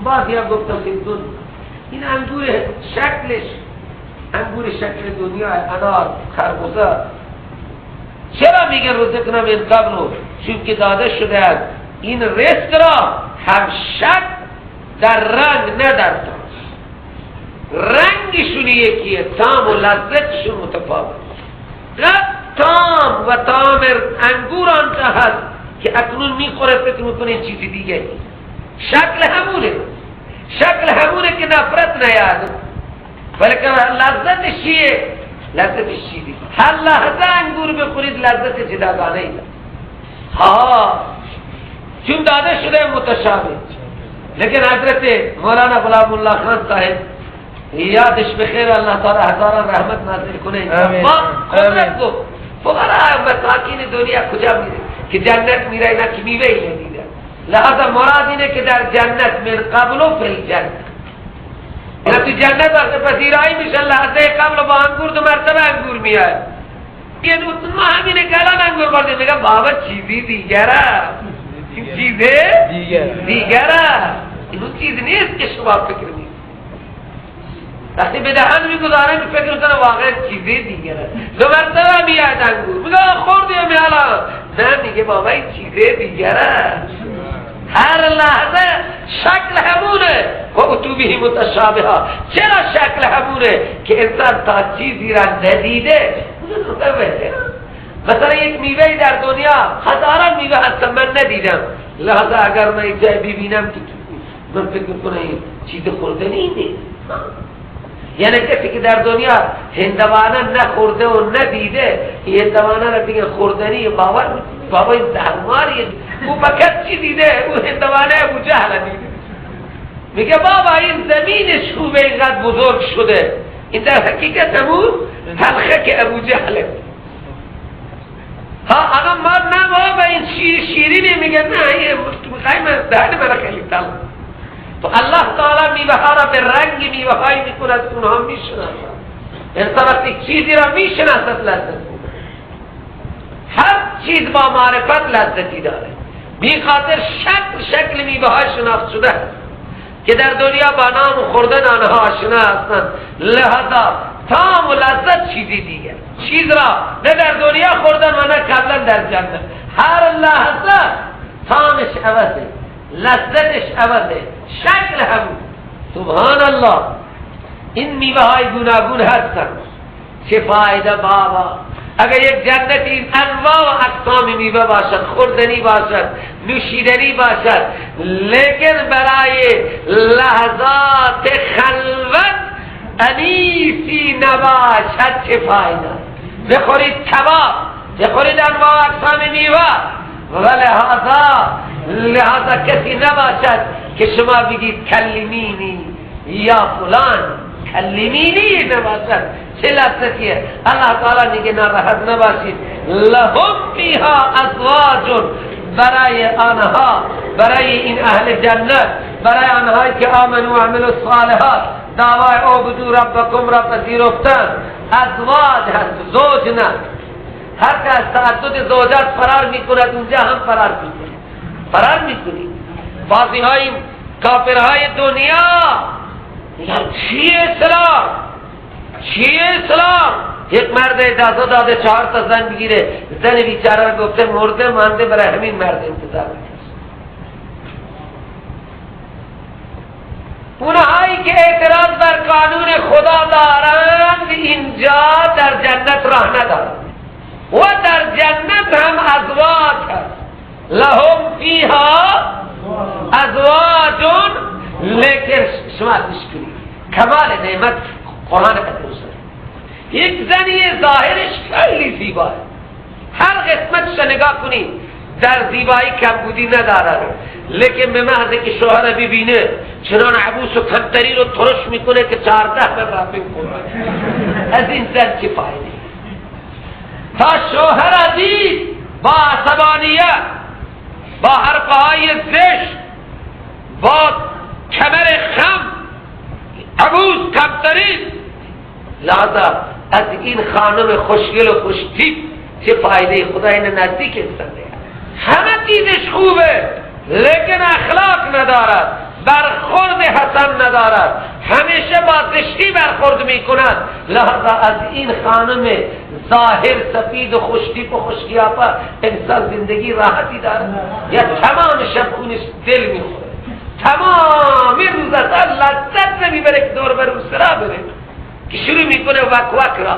بعضی هم گفتم که این انگور شکلش انگور شکل دنیا، انار، خربوزه. چرا میگه رزقنا من قبل؟ چون که داده شده است این رزق را هم شک در رنگ نه در طعم. رنگشون یکیه، طعم و لذتشون متفاوت. طعم و طعم انگور آنجا هست که اکنون میخوره فکر میکنه چیزی دیگه. شکل همونه، شکل همونه که نفرت نیاد، بلکه لذتش چیه؟ لذتش چیزی. هر لحظه انگور بخورید لذت جداگانه ای. ها، چون داده شده متشابه. لیکن حضرت مولانا غلام الله خان صاحب یادش بخیر، الله تعالی هزاران رحمت نازل کنه. ما قدرت گفت فقرا مساکین دنیا کجا میره که جنت میره، اینا که میوه ای ندیده. لہذا مراد اینه که در جنت من قبل و فی الجنت، اینا تو جنت وقت پذیرایی میشن لحظه قبل با انگور دو مرتبه انگور میاد. یعنی ما همینه که الان انگور خوردیم، میگم بابا چیزی دیگره، این چیزه دیگره، این اون چیز نیست که شما فکر میکنید. وقتی به دهن میگذارن فکر میکنه واقعا چیزی دیگره، دو مرتبه میاد انگور، میگه خوردیم الان، نه میگه بابا این چیزه دیگره. هر لحظه شکل همونه و اتو به متشابها. چرا شکل همونه؟ که انسان تا چیزی را ندیده. مثلا یک میوه در دنیا هزاران میوه هستن من ندیدم، لحظه اگر من یک جای ببینم که من فکر میکنم این چیز خوردنی نیست. یعنی کسی که در دنیا هندوانه نخورده و ندیده، این هندوانه را دیگه خوردنی باور بابا این زهرماریه. او فقط چی دیده؟ او هندوانه ابو جهل دیده. میگه بابا این زمینش خوبه اینقدر بزرگ شده، این در حقیقت همون تلخه که ابو جهله. ها الان ما نه بابا این شیرینه، میگه نه این دهن من خیلی تلخ. تو الله تعالی میوه ها را به رنگ میوه هایی میکند که اونها میشناسند. انسان وقتی چیزی را میشناسد لذت میبرد. هر چیز با معرفت لذتی داره. بی خاطر شکل شکل میوه های شناخت شده است که در دنیا با نام خوردن آنها آشنا هستند. لذا طعم و لذت چیزی دیگر، چیز را نه در دنیا خوردن و نه قبلا در جنت. هر لحظه طعمش عوضه، لذتش عوضه، شکل همون. سبحان الله، این میوه های گوناگون هستن. چه فایده بابا اگر یک جنتی انواع و اقسام میوه باشد، خوردنی باشد، نوشیدنی باشد، لیکن برای لحظات خلوت انیسی نباشد، چه فایده؟ بخورید کباب، بخورید انواع و اقسام میوه، و لحاظا کسی نباشد که شما بگید کلمینی یا فلان، کلمینی نباشد. چه لذتیه! الله تعالی میگه ناراحت نباشید، لهم فیها ازواج، برای آنها، برای این اهل جنت، برای آنهایی که آمنوا و عملوا الصالحات، دعوای اعبدوا ربکم را پذیرفتن، ازواج هست، زوج نه. هر که از تعدد زوجات فرار میکند اونجا هم فرار میکنی، فرار میکنی. بعضی های کافرهای دنیا میگن چیه اسلام، چیه اسلام؟ یک مرد اجازه داده 4 تا زن بگیره، زن بیچاره رو گفته مرده مانده برای همین مرد انتظار میکشه. اونهایی که اعتراض بر قانون خدا دارند اینجا در جنت راه ندارند و در جنت هم ازواج هست، لهم فیها ازواج. لیکن شما گوش کنید کمال نعمت قرآن قدوس. یک زنی ظاهرش خیلی زیباه، هر قسمتش نگاه کنید در زیبایی کمبودی ندارد، لیکن به محض که شوهر ببینه چنان عبوس و کمتری رو ترش میکنه که 14 به کنه. از این زن چه فایده؟ تا شوهر دید با عصبانیت، با حرفهای زشت، با کمر خم، عبوس کمترین، لحظه از این خانم خوشگل و خوشتیپ چه فایده؟ خدا این نزدیک انسان ده. همه چیزش خوبه لیکن اخلاق ندارد، برخورد حسن ندارد، همیشه با زشتی برخورد میکند. لحظه از این خانم ظاهر سفید و خوشتیپ و خوشقیافه انسان زندگی راحتی دارد؟ یا تمام شب خونش دل میخوره، تمام روز اصلا لذت نمیبره که دور بر سرا بره که شروع میکنه وک وک را،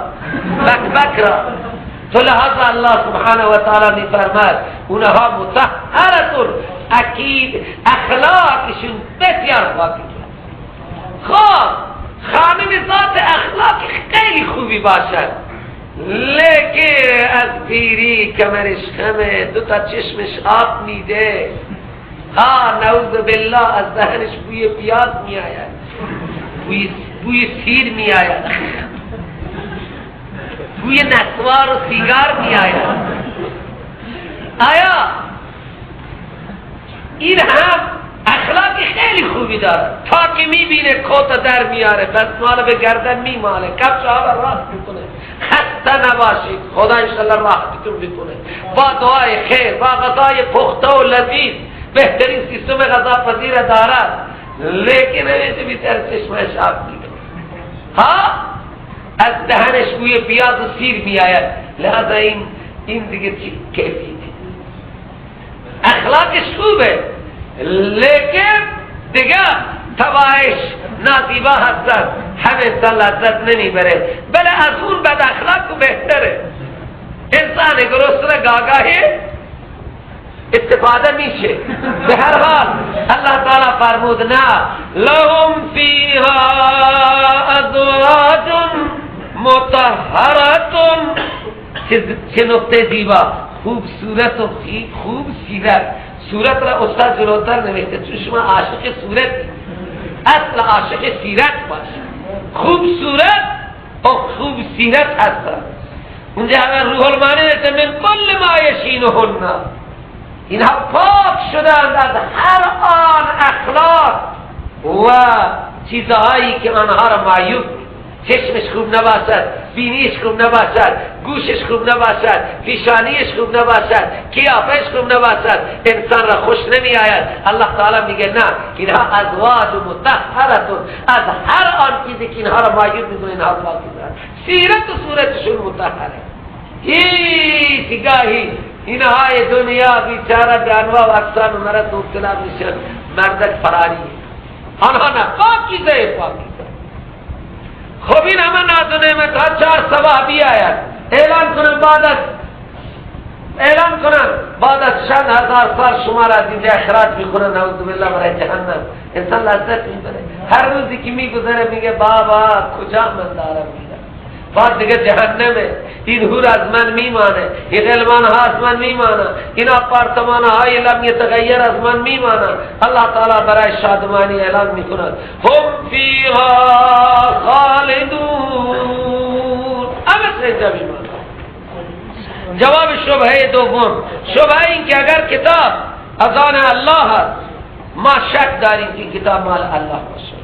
وک وک را. تو لحظه الله سبحانه و تعالی میفرماد اونها مطهرتون، اکید اخلاقشون بسیار پاکی. خب خانم ذات اخلاق خیلی خوبی باشد، لیکن از پیری کمرش خمه، 2 تا چشمش آب میده، ها نعوذ بالله از دهنش بوی پیاز میآید، بوی سیر میآید، بوی نسوار و سیگار میآید. آیا این هم اخلاق خیلی خوبی داره؟ تا که میبینه کت در میاره، دستمال به گردن میماله، کفش ها را راست میکنه. خسته نباشید، خدا انشالله راحتتون میکنه با دعای خیر، با غذای پخته و لذیذ، بهترین سیستم غذا پذیر دارد، لیکن همیشه بیتر چشمش آب میده، ها از دهنش بوی پیاز و سیر میآید. لذا این دیگه چی کیفیت؟ اخلاقش خوبه لیکن دیگه تبعش نازیبا هستن، هم انسان لذت نمیبره. بله از اون بد اخلاق بهتره. انسان گرسنه گاگاهی استفاده میشه. به هر حال الله تعالی فرمود نه، لهم فیها ازواج مطهرة. چه نقطه زیبا، خوب صورت و خوب سیرت. صورت را استاد جلوتر نوشته چون شما عاشق صورت، اصل عاشق سیرت باشید. خوب صورت و خوب سیرت هستن. اونجا همه روح المانی نوشته من کل ما یشینهن، اینها پاک شدند از هر آن اخلاق و چیزهایی که آنها را معیوب. چشمش خوب نباشد، بینیش خوب نباشد، گوشش خوب نباشد، پیشانیش خوب نباشد، قیافش خوب نباشد، انسان را خوش نمی آید. الله تعالی میگه نه، اینها ازواج مطهرتون، از هر آن چیزی که اینها را معیوب میکنه اینها پاک میکنند. سیرت و صورتشون مطهره. هیچ گاهی اینهای دنیا بیچاره به انواع و اقسام مرض مبتلا میشن، مردک فراری. آنها نه، پاکیزه پاکیزه. خب این همه ناز و نعمت ها 4 صبح بیاید اعلان کنن، بعد از اعلان کنن بعد از چند هزار سال شما را از اینجا اخراج میکنن، نعوذ بالله برای جهنم. انسان لذت میبره. هر روزی که میگذره میگه بابا کجا من دارم میرم، بعد دیگه جهنمه. این هور از من میمانه، این غلمان ها از من میمانه، این آپارتمان های لم یتغیر از من میمانه. الله تعالی برای شادمانی اعلان میکند هم فیها خالدون، همه اینجا میمانه. جواب شبهه دوم، شبهه این که اگر کتاب از آن الله هست، ما شک داریم که کتاب مال الله باشه.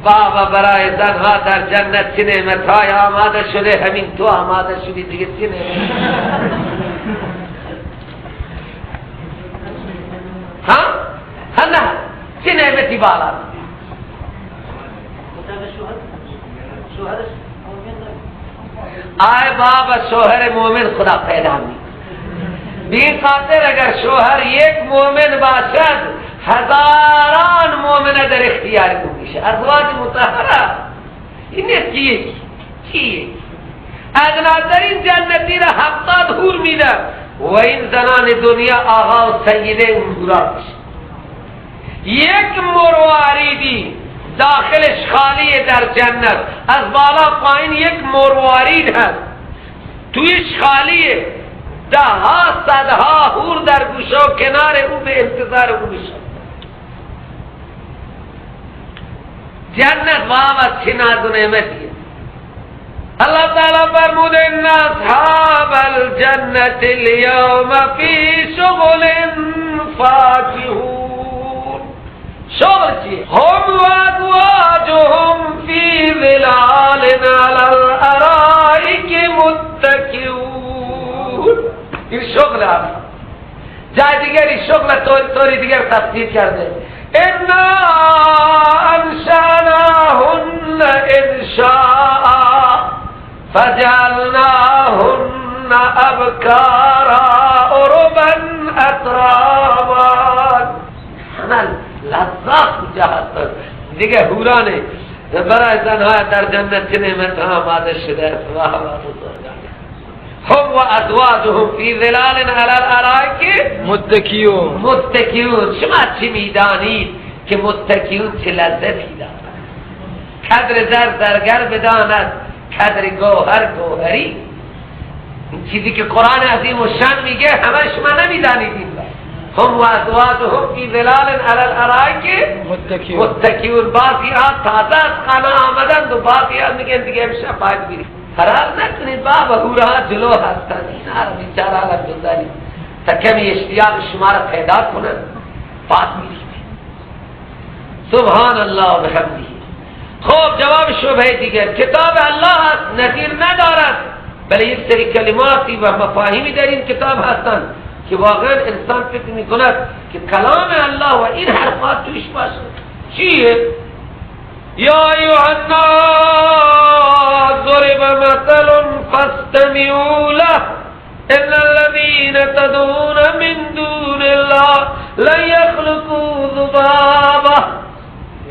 بابا برای زنها در جنت چه نعمتهای آماده شده، همین تو آماده شدی دیگه چه نعمت؟ ها؟ ها نه چه نعمتی بالا؟ آی بابا شوهر مومن خدا پیدا می بی خاطر اگر شوهر یک مومن باشد هزاران مومن در اختیار او میشه. ازواج مطهره این نیست که یکی چیه ادناترین جنتی را 70 حور میده و این زنان دنیا آقا و سیده اون حورا میشه. یک مرواریدی داخلش خالیه در جنت، از بالا پایین یک مروارید هست تویش خالیه، ده ها صدها حور در گوشه و کنار او به انتظار او میشه. جنت بابا چه ناز و نعمتیه. اللہ تعالی فرمود ان اصحاب الجنة اليوم فی شغل فاکهون. شغل چیه؟ هم و ازواجهم فی ظلال علی الارائک متکئون. این شغل هست. جای دیگری شغل طوری دیگر تفسیر کرده. انا انشأناهن انشاء فجعلناهن ابکارا عربا اترابا. همه لذات اونجا هستند دیگه. حورانه برای زنهای در جنت چه نعمت ها آماده شده است. واه واه بزرگان. هم و ازواجهم فی ظلال علی الارائک متکئون. متکئون. شما چی میدانید که متکئون چه لذتی دارد؟ قدر زر زرگر بداند، قدر گوهر گوهری. این چیزی که قرآن عظیم و شان میگه همه شما نمیدانید. این هم و ازواجهم فی ظلال علی الارائک متکئون. بعضی ها تازه از خانه آمدند و بعضی ها میگن دیگه امشب باید بریم. فرار نکنید بابا، حورها جلو هستند، اینا را بیچاره را بزنید تا کمی اشتیاق شما را پیدا کنند، بعد میریم. سبحان الله و بحمده. خب جواب شبهه دیگر، کتاب الله هست نظیر ندارد، بله یک سری کلماتی و مفاهیمی در این کتاب هستند که واقعا انسان فکر میکند که کلام الله و این حرفات توش باشد. چیه؟ یا ایها الناس ضرب مثل فاستمعوا له ان الذين تدعون من دون الله لن يخلقوا ذبابا.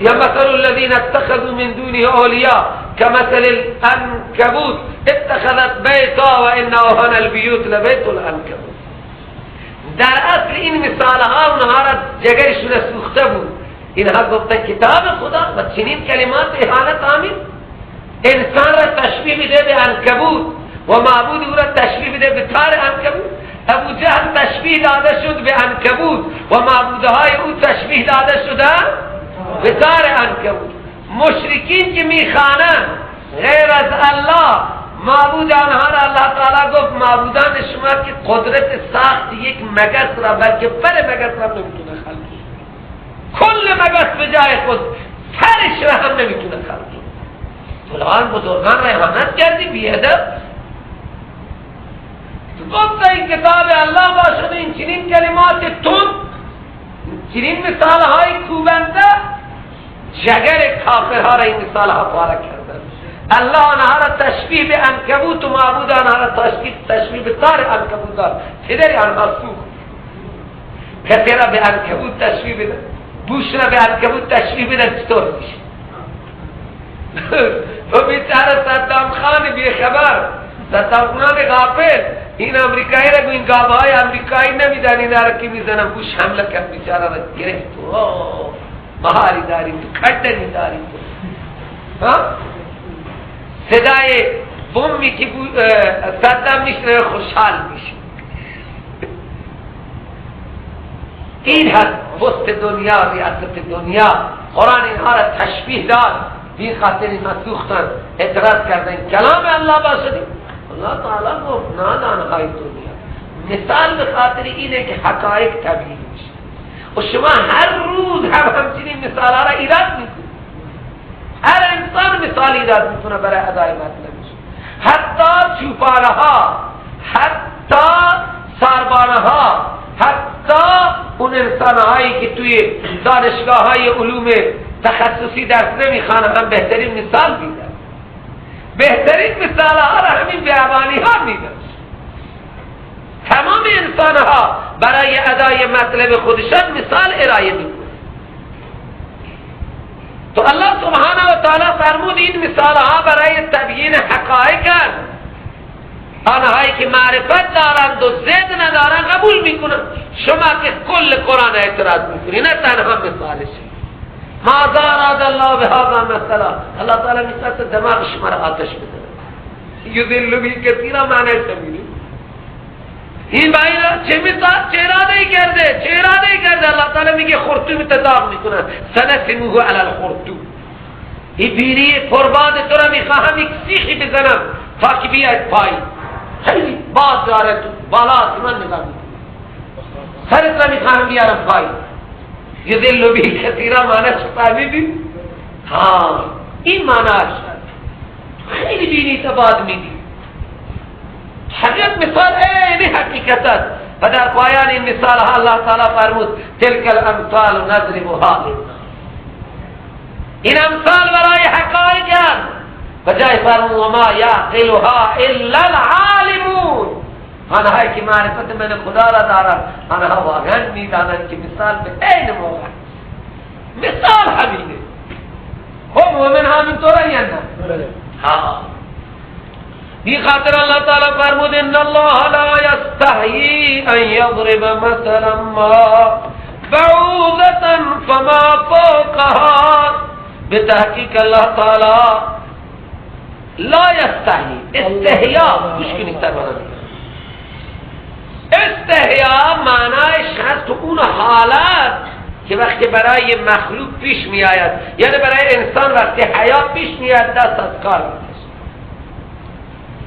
یا مثل الذين اتخذوا من دونه اولیاء كمثل العنكبوت اتخذت بيتا وان اوهن البيوت لبيت العنكبوت. در اصل این مثال ها اونها را جگرشون سوخته بود. اینها گفتن کتاب خدا و چنین کلمات اهانت آمیز، انسان را تشبیه میده به عنکبوت و معبود او را تشبیه میده به تار عنکبوت. ابو جهل تشبیه داده شد به عنکبوت و معبودهای او تشبیه داده شده به تار عنکبوت. مشرکین که میخوانند غیر از الله معبود آنها را الله تعالی گفت معبودان شما که قدرت ساخت یک مگس را بلکه پر مگس را نمیتونه خلق، کل مگس به جای خود پرش را هم نمیتونه خلق. فلان بزرگان را اهانت کردی بی‌ادب. تو گفت این کتاب الله باشد این چنین کلمات تند، چنین مثال های کوبنده، جگر کافرها را این مثال ها پاره کردن. الله آنها را تشبیه به عنکبوت و معبود آنها را تشبیه به تار عنکبوت داد. پدر آنها سوخت. کسی را به عنکبوت تشبیه بده، بوش را به عنکبوت تشبیه بدن چطور میشه؟ و بیچاره صدام خان بیخبر، صدام خان غافل، این امریکایی را این گاوهای امریکایی نمیدن، اینا را که میزنن بوش حمله کرد بیچاره را گرفت. مهاری داری تو، کردنی داری تو. صدای بمبی که صدام میشنوه خوشحال میشه. این هست وسط دنیا، ریاست دنیا. قرآن اینها را تشبیه داد، بی خاطر اینها سوختن، اعتراض کردن کلام الله باشد. الله تعالی گفت نادانهای دنیا، مثال به خاطر اینه که حقایق تبیین میشه و شما هر روز هم همچنین مثال ها را ایراد میکنید. مثال ایراد میکنه برای ادای مطلبش. حتی چوپانه ها، حتی ساربانه ها، حتی اون انسان هایی که توی دانشگاه های علوم تخصصی درس نمیخوانن هم بهترین مثال میدن. بهترین مثال ها را همین بیابانی ها میدن. تمام انسان ها برای ادای مطلب خودشان مثال ارائه میکنن. تو الله سبحانه و تعالی فرمود این مثال ها برای تبیین حقایق است. آنهایی که معرفت دارند و زد ندارند قبول میکنند. شما که کل قرآن اعتراض میکنی، نه تنها مثالش. ماذا اراد الله بهذا مثلا، الله تعالی میخواد دماغ شما را آتش بزنه. یذل به کثیرا معنی سمیلی. این باینا چه مثال، چه اراده کرده، چه اراده کرده. الله تعالی میگه خرطوم تداغ میکنه، سنسمه علی الخرطوم. این بیری پرباد تو را میخواهم یک سیخی بزنم تا که بیاید پایین. خیلی باد داره تو بالا آسمان نگاه میکنه، سرت را میخواهم بیارم پایین. یذل به کثیرا معنیش فهمیدی؟ ها، این معنیش خیلی بینی تباد میدی. حقیقت مثال اینی حقیقت است. و در پایان این مثال ها الله تعالی فرمود تلک الامثال نضربها للناس. این امثال برای حقایق است. و جای فرمود وما یعقلها الا العالمون. آنهایی که معرفت من خدا را دارند، آنها واقعا میدانند که مثال به عین موقع مثال همینه. خب مؤمن همینطوره یا نه؟ ها، بی خاطر الله تعالی فرمود ان الله لا یستحیی ان یضرب مثلا ما بعوضة فما فوقها. بتحقیق الله تعالی لا یستحیی، استحیا گوش کنید سروران. استحیا معنایش هست اون حالت که وقتی برای مخلوق پیش می آید، یعنی برای انسان وقتی حیا پیش می آید دست از کار میکشه.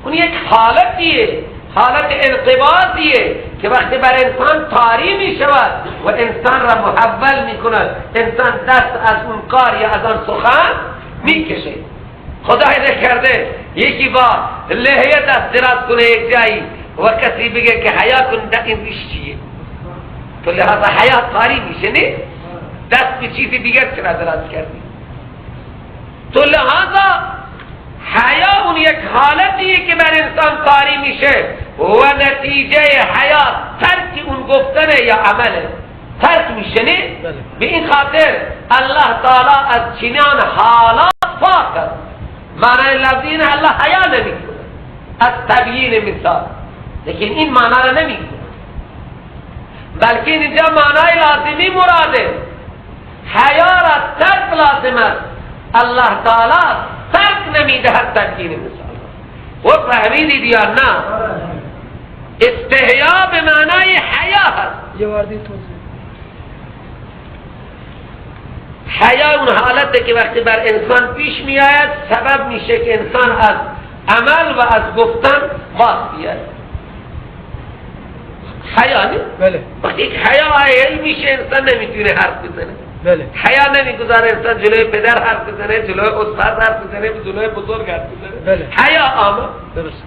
اون یک حالتیه، حالت انقباضیه که وقتی برای انسان تاری می شود و انسان را محول می کند، انسان دست از اون کار یا از آن سخن می کشه. خدای نکرده یکی با لحیه دست دراز کنه یک جایی و کسی بگه که حیا کن، این ریش چیه؟ تو لحاظ حیا تاری میشه، نه؟ دست به چیزی دیگر چرا دراز کردی؟ تو لحاظا حیا اون یک حالتیه که بر انسان تاری میشه و نتیجه حیا ترک اون گفتنه یا عمله، ترک میشه، نه؟ به این خاطر الله تعالی از چنان حالات پاک است. معنی لفظی اینه الله حیا نمیکنه از تبیین مثال، لیکن این معنا را نمیکنه، بلکه اینجا معنای لازمی مراده. حیا را ترک لازم است، الله تعالی ترک نمیدهد تبیین مثال. و فهمیدید یا نه؟ استحیا به معنای حیا هست. حیا اون حالته که وقتی بر انسان پیش می آید سبب میشه که انسان از عمل و از گفتن باز بیاید. حیا نه؟ بله. وقتی یک حیا آیه میشه انسان نمیتونه حرف بزنه. بله. حیا نمیگذاره انسان جلوی پدر حرف بزنه، جلوی استاد حرف بزنه، جلوی بزرگ حرف بزنه. بله. حیا آمد. درست.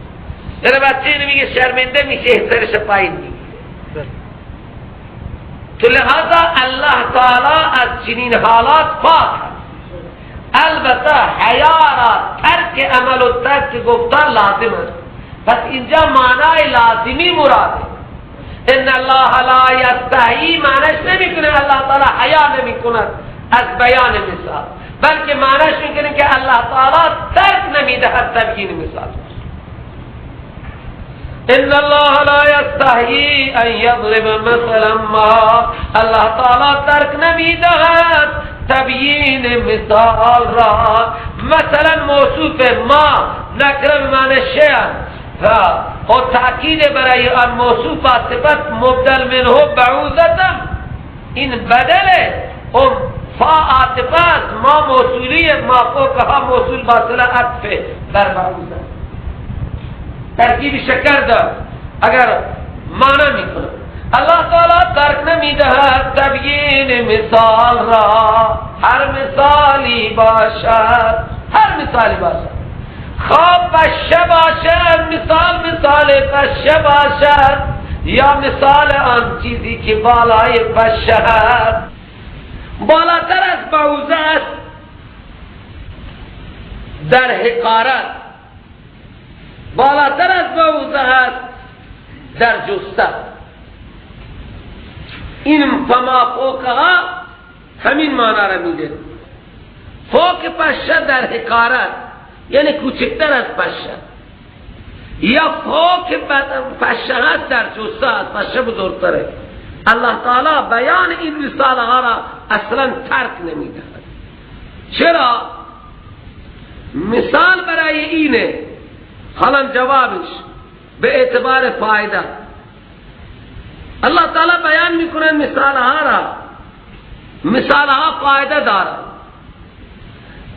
یعنی بچه نمیگه شرمنده میشه، سرش پایین میگیره. بله. تو لحاظا الله تعالی از چنین حالات پاک است. البته حیا را ترک عمل و ترک گفتار لازم است. پس اینجا معنای لازمی مراده. ان الله لا یستحیی معنیش نمیکنه الله تعالی حیا نمیکند از بیان مثال، بلکه معنیش میکنه که الله تعالی ترک نمیدهد تبیین مثال. ان الله لا یستحیی ان یضرب مثلا ما، الله تعالی ترک نمیدهد تبیین مثال را. مثلا موصوف ما نکره به معنی شیء و تأکید برای آن موصوف با صفت مبدل منه بعوضة، این بدله و فا عاطفه است، ما موصولیه، ما فوقها موصول با صله عطفه بر بعوضة. ترکیب شکر دار اگر معنی میکنه. الله تعالی ترک نمیدهد تبیین مثال را، هر مثالی باشد، هر هر مثالی باشد، خواه پشه باشد، مثال مثال پشه باشد یا مثال آن چیزی که بالای پشه است، بالاتر از بعوضه است در حقارت، بالاتر از بعوضه است در جسته. این فما فوقها همین معنا را میده. فوق پشه در حقارت یعنی کوچکتر از پشه، یا فوق پشه هست در جسته، از پشه بزرگتره. الله تعالی بیان این رساله ها را اصلا ترک نمیدهد. چرا؟ مثال برای اینه. حالا جوابش به اعتبار فایده الله تعالی بیان میکنه مثال ها را. مثال ها فایده دارن.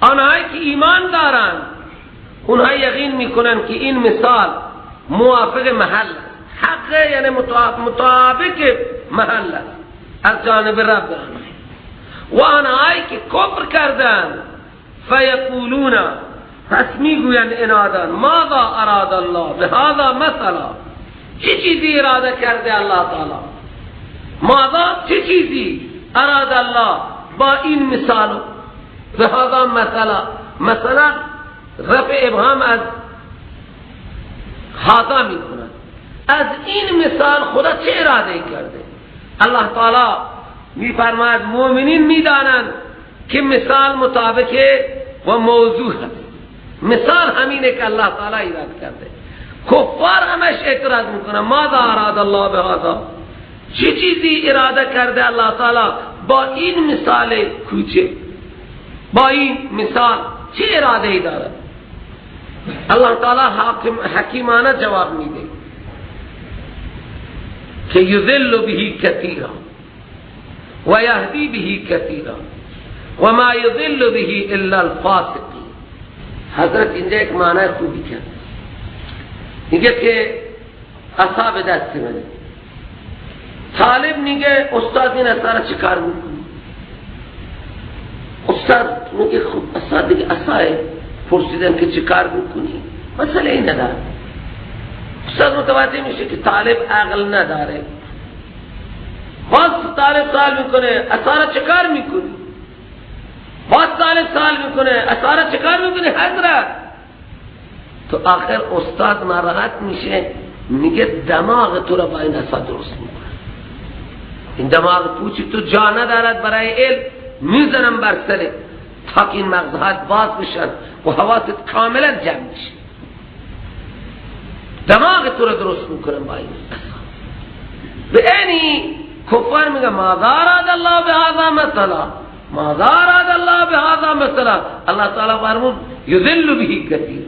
آنهایی که ایمان دارن اونها یقین میکنن که این مثال موافق محل است، حق یعنی مطابق محل است از جانب رب آنها. و آنهایی که کفر کردن فیقولون، پس میگویند انادان ماذا اراد الله بهذا مثلا، چه چیزی اراده کرده الله تعالی؟ ماذا، چه چیزی اراد الله با این مثال؟ بهذا مثلا، مثلا رفع ابهام از هذا میکند. از این مثال خدا چه اراده کرده؟ الله تعالی میفرماید مؤمنین میدانند که مثال مطابق و موضوع است. مثال همینه که الله تعالی ایراد کرده. کفار همش اعتراض میکنه ماذا اراد الله بهذا، چه چیزی اراده کرده الله تعالی با این مثال کوچه، با این مثال چه اراده ای دارد؟ الله تعالی حکیمانه جواب میده که یذل به کثیرا و یهدی به کثیرا و ما یضل به الا الفاسقین. حضرت اینجا یک معنی خوبی کرد، میگه که عصا به دست منه، طالب میگه استاد این عصا را چه کار میکنی؟ استاد میگه خب عصا دیگه عصاه، پرسیدن که چه کار میکنی؟ مسئله این نداره. استاد متوجه میشه که طالب عقل نداره. باز طالب سوال میکنه عصا را چه کار میکنی؟ باز طالب سوال میکنه عصا را چه کار میکنی حضرت؟ تو آخر استاد ناراحت میشه، میگه دماغ تو را با این عصا درست میکنه، این دماغ پوچی تو جا ندارد برای علم، میزنم بر سرت تا که این مغزهات باز بشن و حواست کاملا جمع میشه، دماغ تو را درست میکنم با این عصا. به اینی کفار میگه ماذا اراد الله بهذا مثلا، ماذا اراد الله بهذا مثلا. الله تعالی فرمود یذل به کثیر.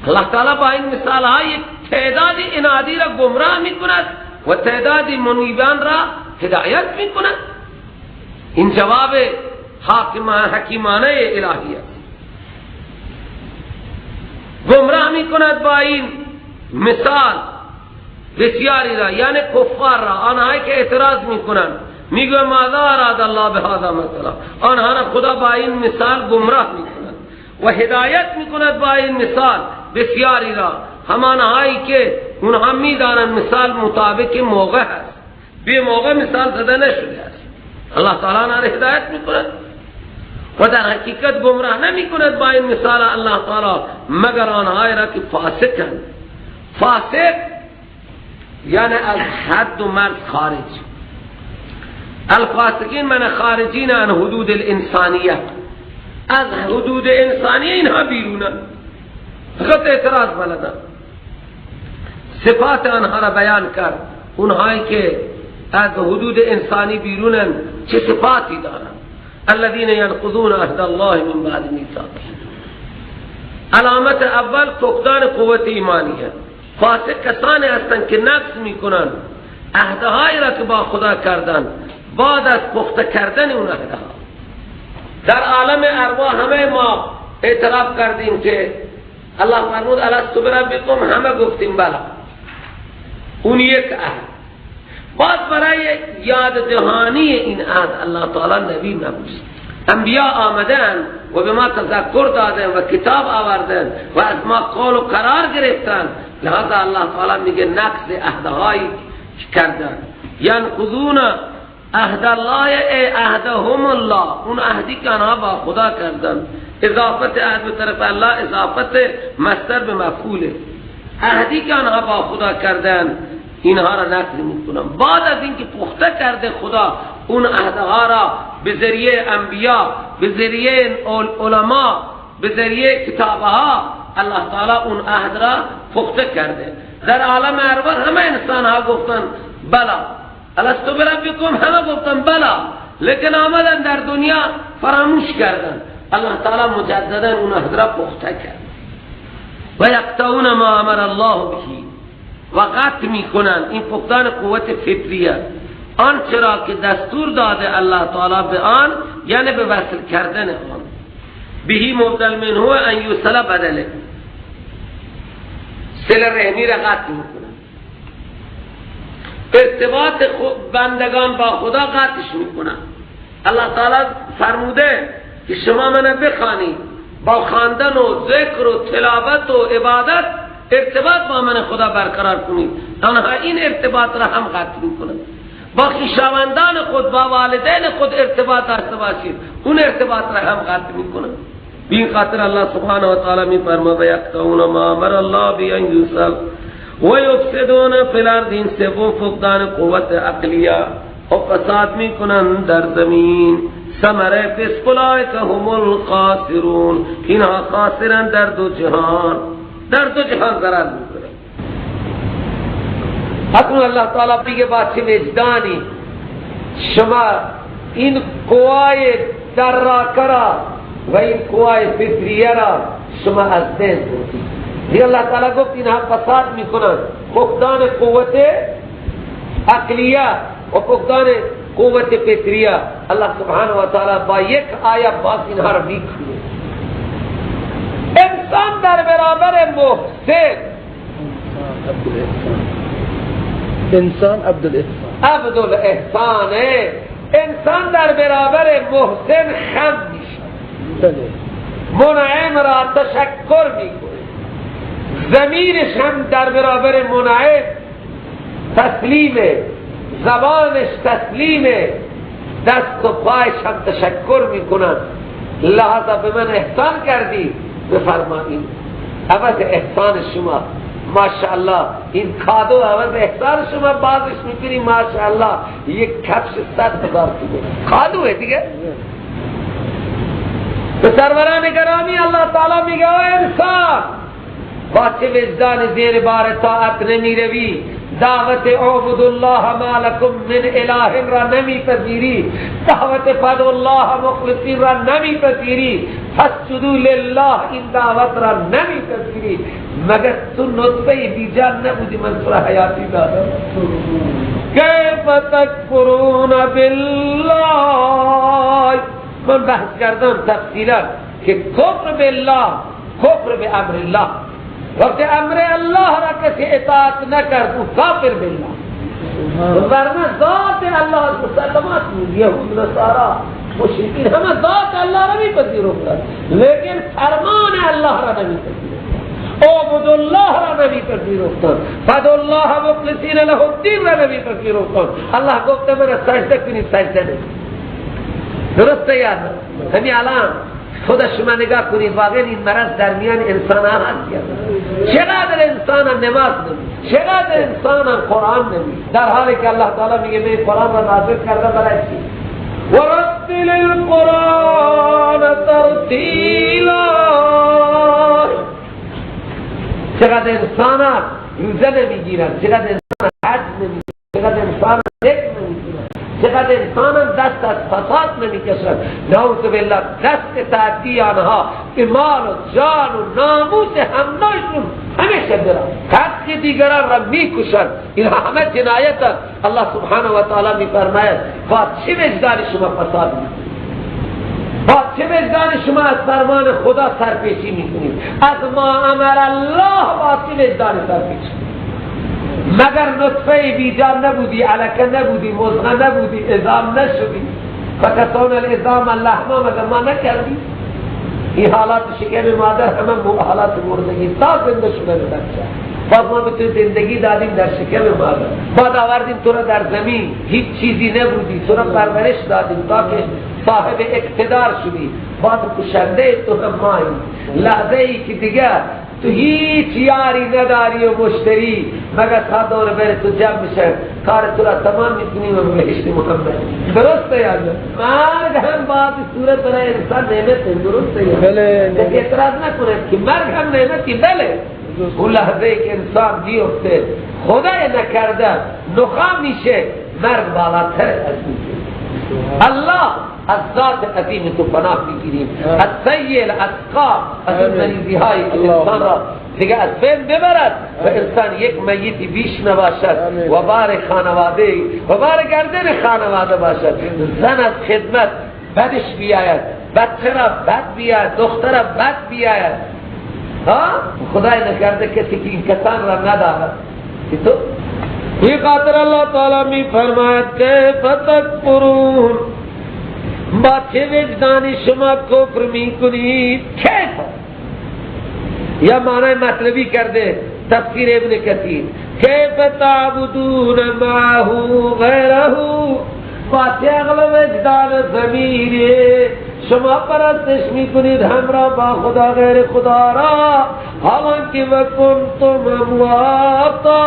الله تعالی با این مثال های تعداد انادی را گمراه میکند و تعداد منیبان را هدایت میکند. این جواب حکیمانه الهی است. گمراه میکند با این مثال بسیاری را، یعنی کفار را، آنهایی که اعتراض میکنند میگه ماذا اراد الله بهذا مثلا، آنها را خدا با این مثال گمراه میکند و هدایت میکند با این مثال بسیاری را، همانهایی که اونها میدانند مثال مطابق موقع است، بی موقع مثال زده نشده است. الله تعالی آنها را هدایت میکند و در حقیقت گمراه نمیکند با این مثال الله تعالی مگر آنهایی را که فاسقند. فاسق یعنی از حد و مرز خارج. الفاسقین من خارجین عن حدود الانسانیه، از حدود انسانیه اینها بیرونن، فقط اعتراض بلدن. صفات آنها را بیان کرد، اونهایی که از حدود انسانی بیرونن چه صفاتی دارن. الذين ينقضون عهد الله من بعد میثاقه. علامت اول فقدان قوت ایمانیه. فاسق کسانی هستند که نقض میکنن عهدهایی را که با خدا کردن بعد از پخته کردن اون عهدها. در عالم ارواح همه ما اعتراف کردیم که الله فرمود الست بربکم، همه گفتیم بله، اون یک عهد. باز برای یاد دهانی این عهد الله تعالی نبی مبعوث. انبیا آمدن و به ما تذکر دادن و کتاب آوردن و از ما قول و قرار گرفتن. لہذا الله تعالی میگه نقض عهدهایی کردن، ینقضون عهد الله ای عهدهم الله، اون عهدی که آنها با خدا کردن. اضافت عهد به طرف الله، اضافت مصدر به مفعوله. عهدی که آنها با خدا کردن اینها را نقض میکنن. بعد از اینکه پخته کرده خدا اون عهدها را به ذریعه انبیا، به ذریعه علما، به ذریعه کتابها، الله تعالی اون عهد را پخته کرده. در عالم ارواح همه انسان ها گفتن بلا، الستو بربکم، همه گفتن بلا، لیکن آمدن در دنیا فراموش کردن. الله تعالی مجددا اون عهد را پخته کرد. و یقطعون ما امر الله به، و قطع میکنن. این فقدان قوت فطریه، آنچه را که دستور داده الله تعالی به آن، یعنی به وصل کردن آن. بهی مبدل منه ان یوصل بدله، صله رحمی را قطع میکنن، ارتباط بندگان با خدا قطعش میکنن. الله تعالی فرموده که شما من بخوانید، با خواندن و ذکر و تلاوت و عبادت ارتباط با من خدا برقرار کنید. آنها این ارتباط را هم قطع میکنند. با خویشاوندان خود، با والدین خود ارتباط داشته باشید، اون ارتباط را هم قطع میکنند. به این خاطر الله سبحانه و تعالی میفرماید و یقطعون ما امر الله به ان یوصل و یفسدون فی الارض. این سوم فقدان قوت عقلیه و فساد میکنند در زمین. ثمره فسق اولئک هم الخاسرون، اینها خاسرن در دو جهان، در دو جهان ضرر میکنه. اکنون الله تعالی میگه با چه وجدانی شما این قوای دراکه را و این قوای فطریه را شما از دست بردید. دیگه الله تعالی گفت اینها فساد میکنن، فقدان قوت عقلیه و فقدان قوت فطریه. الله سبحانه و تعالی با یک آیه باز اینها را میکنه. انسان در برابر محسن، انسان عبدالاحسان، عبدالاحسانه. انسان در برابر محسن خم میشه، منعم را تشکر میکنه، ضمیرش هم در برابر منعم تسلیمه، زبانش تسلیمه، دست و پایش هم تشکر میکنن. لہذا به من احسان کردی، بفرمایید عوض احسان شما ماشاءالله این کادو عوض احسان شما بازش میکنی، ماشاءالله یک کفش 100,000 تومان کادوه دیگه. به سروران گرامی الله تعالی میگه او انسان با چه وجدان زیر بار طاعت نمیروی، دعوت اعبد الله ما لکم من اله را نمیپذیری، دعوت فدعوا الله مخلصین را نمیپذیری، فاسجدوا لله این دعوت را نمیپذیری، مگر تو نطفه بیجان نبودی من تو را حیاتی دادم؟ کیف تکفرون بالله. من بحث کردم تفصیلا که کفر بالله کفر به امر الله، وقت امر الله را کسی اطاعت نکرد او کافر بالله، ورنه ذات الله مسلمات یهود نصارا مشرکین همه ذات الله را میپذیرفتند، لیکن فرمان الله را نمیپذیرفتند، عبد الله را نمیپذیرفتند، فدعوا الله مخلصین له الدین را نمیپذیرفتند. الله گفته من سجده کنید، سجده نکنید. درسته یا نه؟ همین الان خود شما نگاه کنید واقعا این مرض در میان انسان ها هست. چقدر انسان ها نماز نمی، چقدر انسان ها قرآن نمی، در حالی که الله تعالی میگه من قرآن را نازل کرده برای چی؟ ورتل القرآن ترتیلا. چقدر انسان ها روزه نمیگیرن، چقدر انسان ها حج نمیگیرن، چقدر انسان ها ذکر نمیگیرن، چقدر انسان هم دست از فساد نمیکشد. نعوذ بالله دست تعدی آنها به مال و جان و ناموس همناشون همیشه درن، حق دیگران را میکشند. اینها همه جنایت. الله سبحانه و تعالی میفرماید با چه وجدان شما فساد میکنید؟ با چه وجدان شما از فرمان خدا سرپیچی میکنید؟ از ما امر الله با چه وجدان سرپیچی؟ مگر نطفه بیجان نبودی، علکه نبودی، مضغه نبودی، عظام نشدی؟ فکسونا العظام لحما، مگر ما نکردیم؟ این حالات شکم مادر همه حالات مردگی تا زنده شدن بچه. بعد ما به تو زندگی دادیم در شکم مادر، بعد آوردیم تو را در زمین، هیچ چیزی نبودی، تو را پرورش دادیم تا که صاحب اقتدار شدی، بعد کشنده تو هم مایی. لحظه ای که دیگه تو هیچ یاری نداری و مشتری مگر تا دور بر تو جمع میشه، کار تو را تمام میکنیم و بهشت محمد. درسته یا نه؟ مرگ هم بعد صورت برای انسان نعمت، درسته یا نه؟ بله. اعتراض نکنه که مرگ هم نعمتی، بله. اون لحظه که انسان بیفته خدای نکرده نخا میشه، مرگ بالاتر از میشه. الله از ذات عظیم تو پناه میگیریم، از سیل اسقا، از اون مریضی های که انسان را دیگه از بین ببرد و انسان یک میتی بیش نباشد و بار خانواده و بار گردن خانواده باشد. زن از خدمت بدش بیاید، بچه را بد بیاید، دختر را بد بیاید. ها خدای نکرده کسی که این کسان را ندارد تو. یہ خاطر اللہ تعالی می فرماید که فتکفرون، با چه وجدانی شما کفر می کنید؟ کیف یا معنی مطلبی کرده تفسیر ابن کثیر، کیف تعبدون معه غیره، با چه عقل وجدان ضمیر شما پرستش میکنید همراه با خدا غیر خدا را، حالانکه وکنتم امواتا،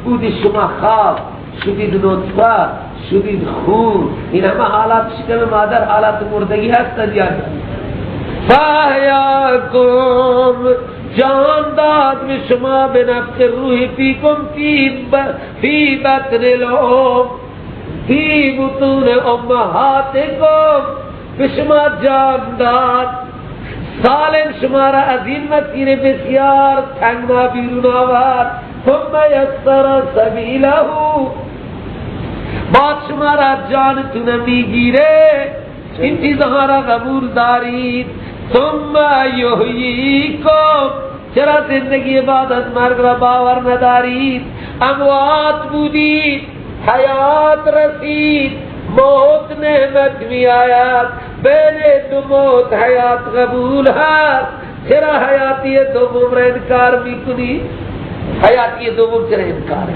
بودی شما خواب شدید، نطفه شدید، خون، این همه حالات شکم مادر حالات مردگی هستند یا نه؟ فاحیاکم، جان داد به شما به نفخ روح فیکم فی بطن الام، فی بطون امهاتکم، به شما جان داد، سالم شما را از این مسیر بسیار تنگنا بیرون آورد. ثم یسر سبیله، بعد شما را جانتون میگیره، این چیزها را قبول دارید. ثم یحییکم، چرا زندگی بعد از مرگ را باور ندارید؟ اموات بودید، حیات رسید، موت نعمت می آید، بین دو موت حیات قبول هست، چرا حیاتی دوم را انکار میکنی؟ حیاتی دوم چرا انکار؟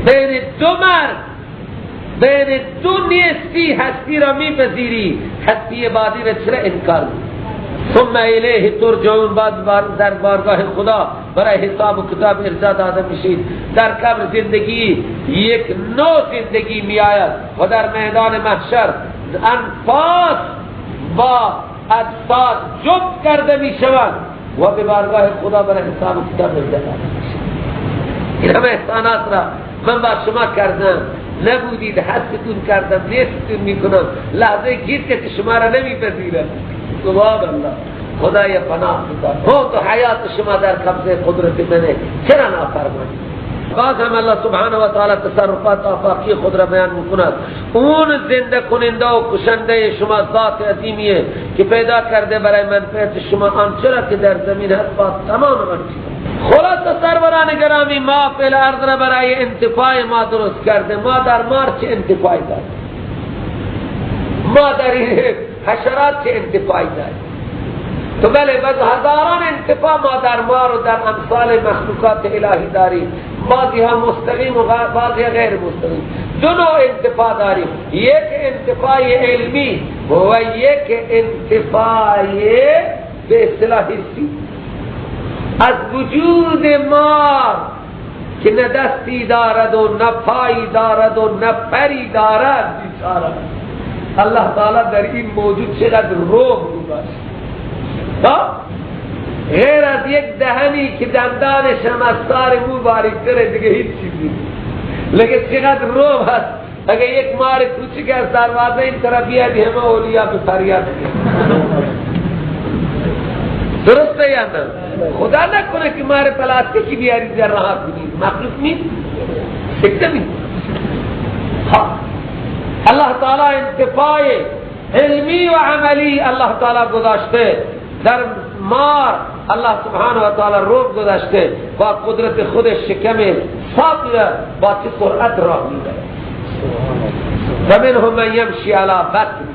بین دو مرگ، بین دو نیستی هستی را میپذیری، هستی بعدی را چرا انکار میکنی؟ ثم الیه ترجعون، بعد در بارگاه خدا برای حساب و کتاب ارجاع داده میشید. در قبر زندگی یک نوع زندگی می آید و در میدان محشر انفاس با اجساد جفت کرده می شوند و به بارگاه خدا برای حساب و کتاب ارجاع داده میشید. این همه احسانات را من با شما کردم، نبودید هستتون کردم، نیستتون میکنم، لحظه گیر که شما را نمیپذیرم. سبحان الله، خدای پناه بده. موت و حیات شما در قبضه قدرت منه، چرا نافرمانی؟ باز هم الله سبحانه و تعالی تصرفات آفاقی خود را بیان میکند. اون زنده کننده و کشنده شما ذات عظیمیه که پیدا کرده برای منفعت شما آنچه را که در زمین هست با تمام آن چیز. خلاص سروران گرامی، ما فی الارض را برای انتفاع ما درست کرده. ما در مار چه انتفاعی داریم؟ ما در این حشرات چه انتفاعی داریم؟ تو بله، بس هزاران انتفاع ما در مار و در امثال مخلوقات الهی داریم. بعضی ها مستقیم و بعضی ها غیر مستقیم. دو نوع انتفاع داریم، یک انتفاع علمی و یک انتفاع به اصطلاح حسی. از وجود مار که نه دستی دارد و نه پایی دارد و نه پری دارد، بیچاره الله تعالی در این موجود چقدر روح گذاشت. غیر از یک دهنی که دندانش هم از سار مو باریکتره دیگه هیچ چیزی، لیکن چقدر روح هست. اگر یک مار کوچک از دروازه این طرف بیاد همه اولیا به فریاد میاد. درسته یا نه؟ خدا نکنه که مار پلاستیکی بیاری در راه کنید، مخلوق نیست، سکته می. الله تعالی انتفاع علمی و عملی الله تعالی گذاشته در مار. الله سبحانه و تعالی روح گذاشته با قدرت خود شکم ساق با چه سرعت راه میبره. و منهم من یمشی علی بطنه.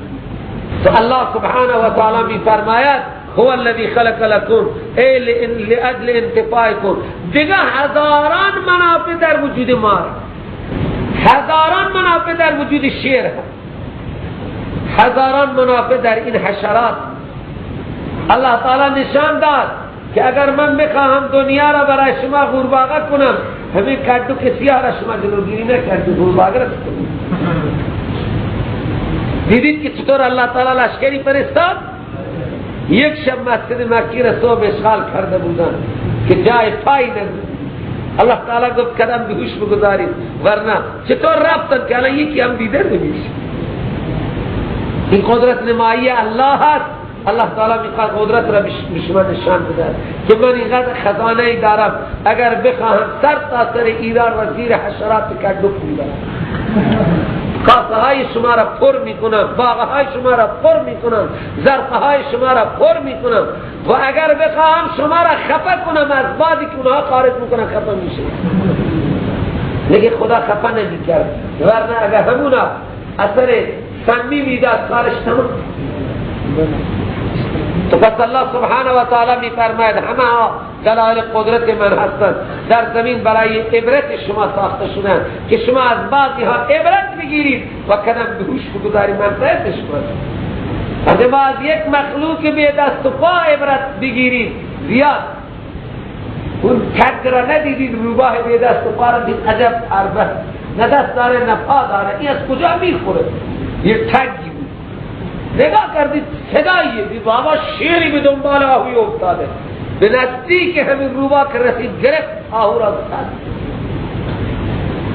تو الله سبحانه و تعالی می فرماید هو الذی خلق لكم ای لاجل انتفاعکم. دیگه هزاران منافع در وجود ما، هزاران منافع در وجود شیر، هزاران منافع در این حشرات. الله تعالی نشان داد که اگر من بخواهم دنیا را برای شما قورباغه کنم، همین کدو که سیاه را شما جلوگیری نکردید، قورباغه را چطور؟ دیدید که چطور الله تعالی لشکری فرستاد؟ یک شب مسجد مکی را صبح اشغال کرده بودن که جای پای نبود. الله تعالی گفت قدم بهوش بگذارید، ورنه چطور رفتن که الان یکی هم دیده نمیشه. این قدرت نمایی الله هست. الله تعالی میخواد قدرت را به شما نشان بده که من اینقدر خزانه ای دارم، اگر بخواهم سر تا سر ایران را زیر حشرات کدو میبرم، کاسه های شما را پر میکنم، باغ های شما را پر میکنم، ظرف های شما را پر میکنم، و اگر بخواهم شما را خفه کنم از بادی که اونها خارج میکنن خفه میشه. لیکن خدا خفه نمیکرد، ورنه اگر همونا اثر سمی میداد کارش تمام. تو پس الله سبحانه و تعالی میفرماید همه دلایل قدرت من هستند، در زمین برای عبرت شما ساخته شدند که شما از بعضی ها عبرت بگیرید و قدم به هوش بگذارید منفعت شما. از ما از یک مخلوق به دست و پا عبرت بگیرید زیاد. اون کج را ندیدید، روباه به دست و پا را دید، عجب عربه، نه دست داره نه پا داره، این از کجا میخوره؟ یه تگی بود، نگاه کردید صداییه، دید بابا شیری به دنبال آهوی افتاده، به نزدیک همین روبا که رسید گرفت آهو را زد.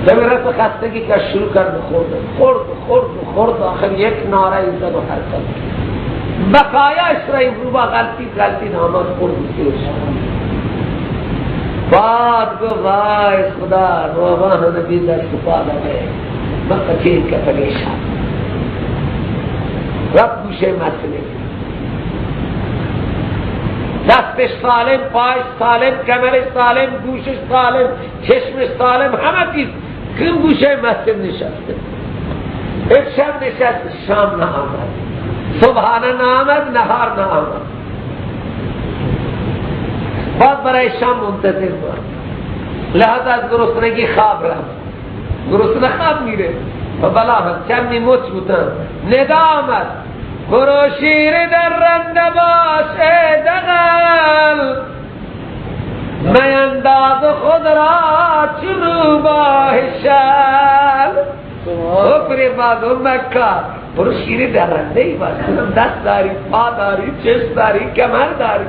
به رفت خستگی که شروع کرد خورد خورد خورد خورد، آخر یک ناره زد و حرکت بقایاش را این روبا غلطی غلطی آمد خورد سیرش. بعد گفت وای خدا روبا همه بی دست و پا داره، من پچیر که پریشان رفت گوشه مسئله، دستش سالم، پایش سالم، کمرش سالم، گوشش سالم، چشمش سالم، همه چیز. کم گوشه مسجد نشسته، یک شب نشست، شام نه آمد، صبحانه نه آمد، نهار نه آمد. بعد برای شام منتظر بود، لحظه از گرسنگی خواب رفت، گرسنه خواب میره و بلا هم چند مچ بودن. ندا آمد برو شیر در رنده باش ای دغل، مینداز خود را چو روباه شل. اوپری بازو مکه برو شیر در رنده ای باش، دست داری، پا داری، چشم داری، کمر داری،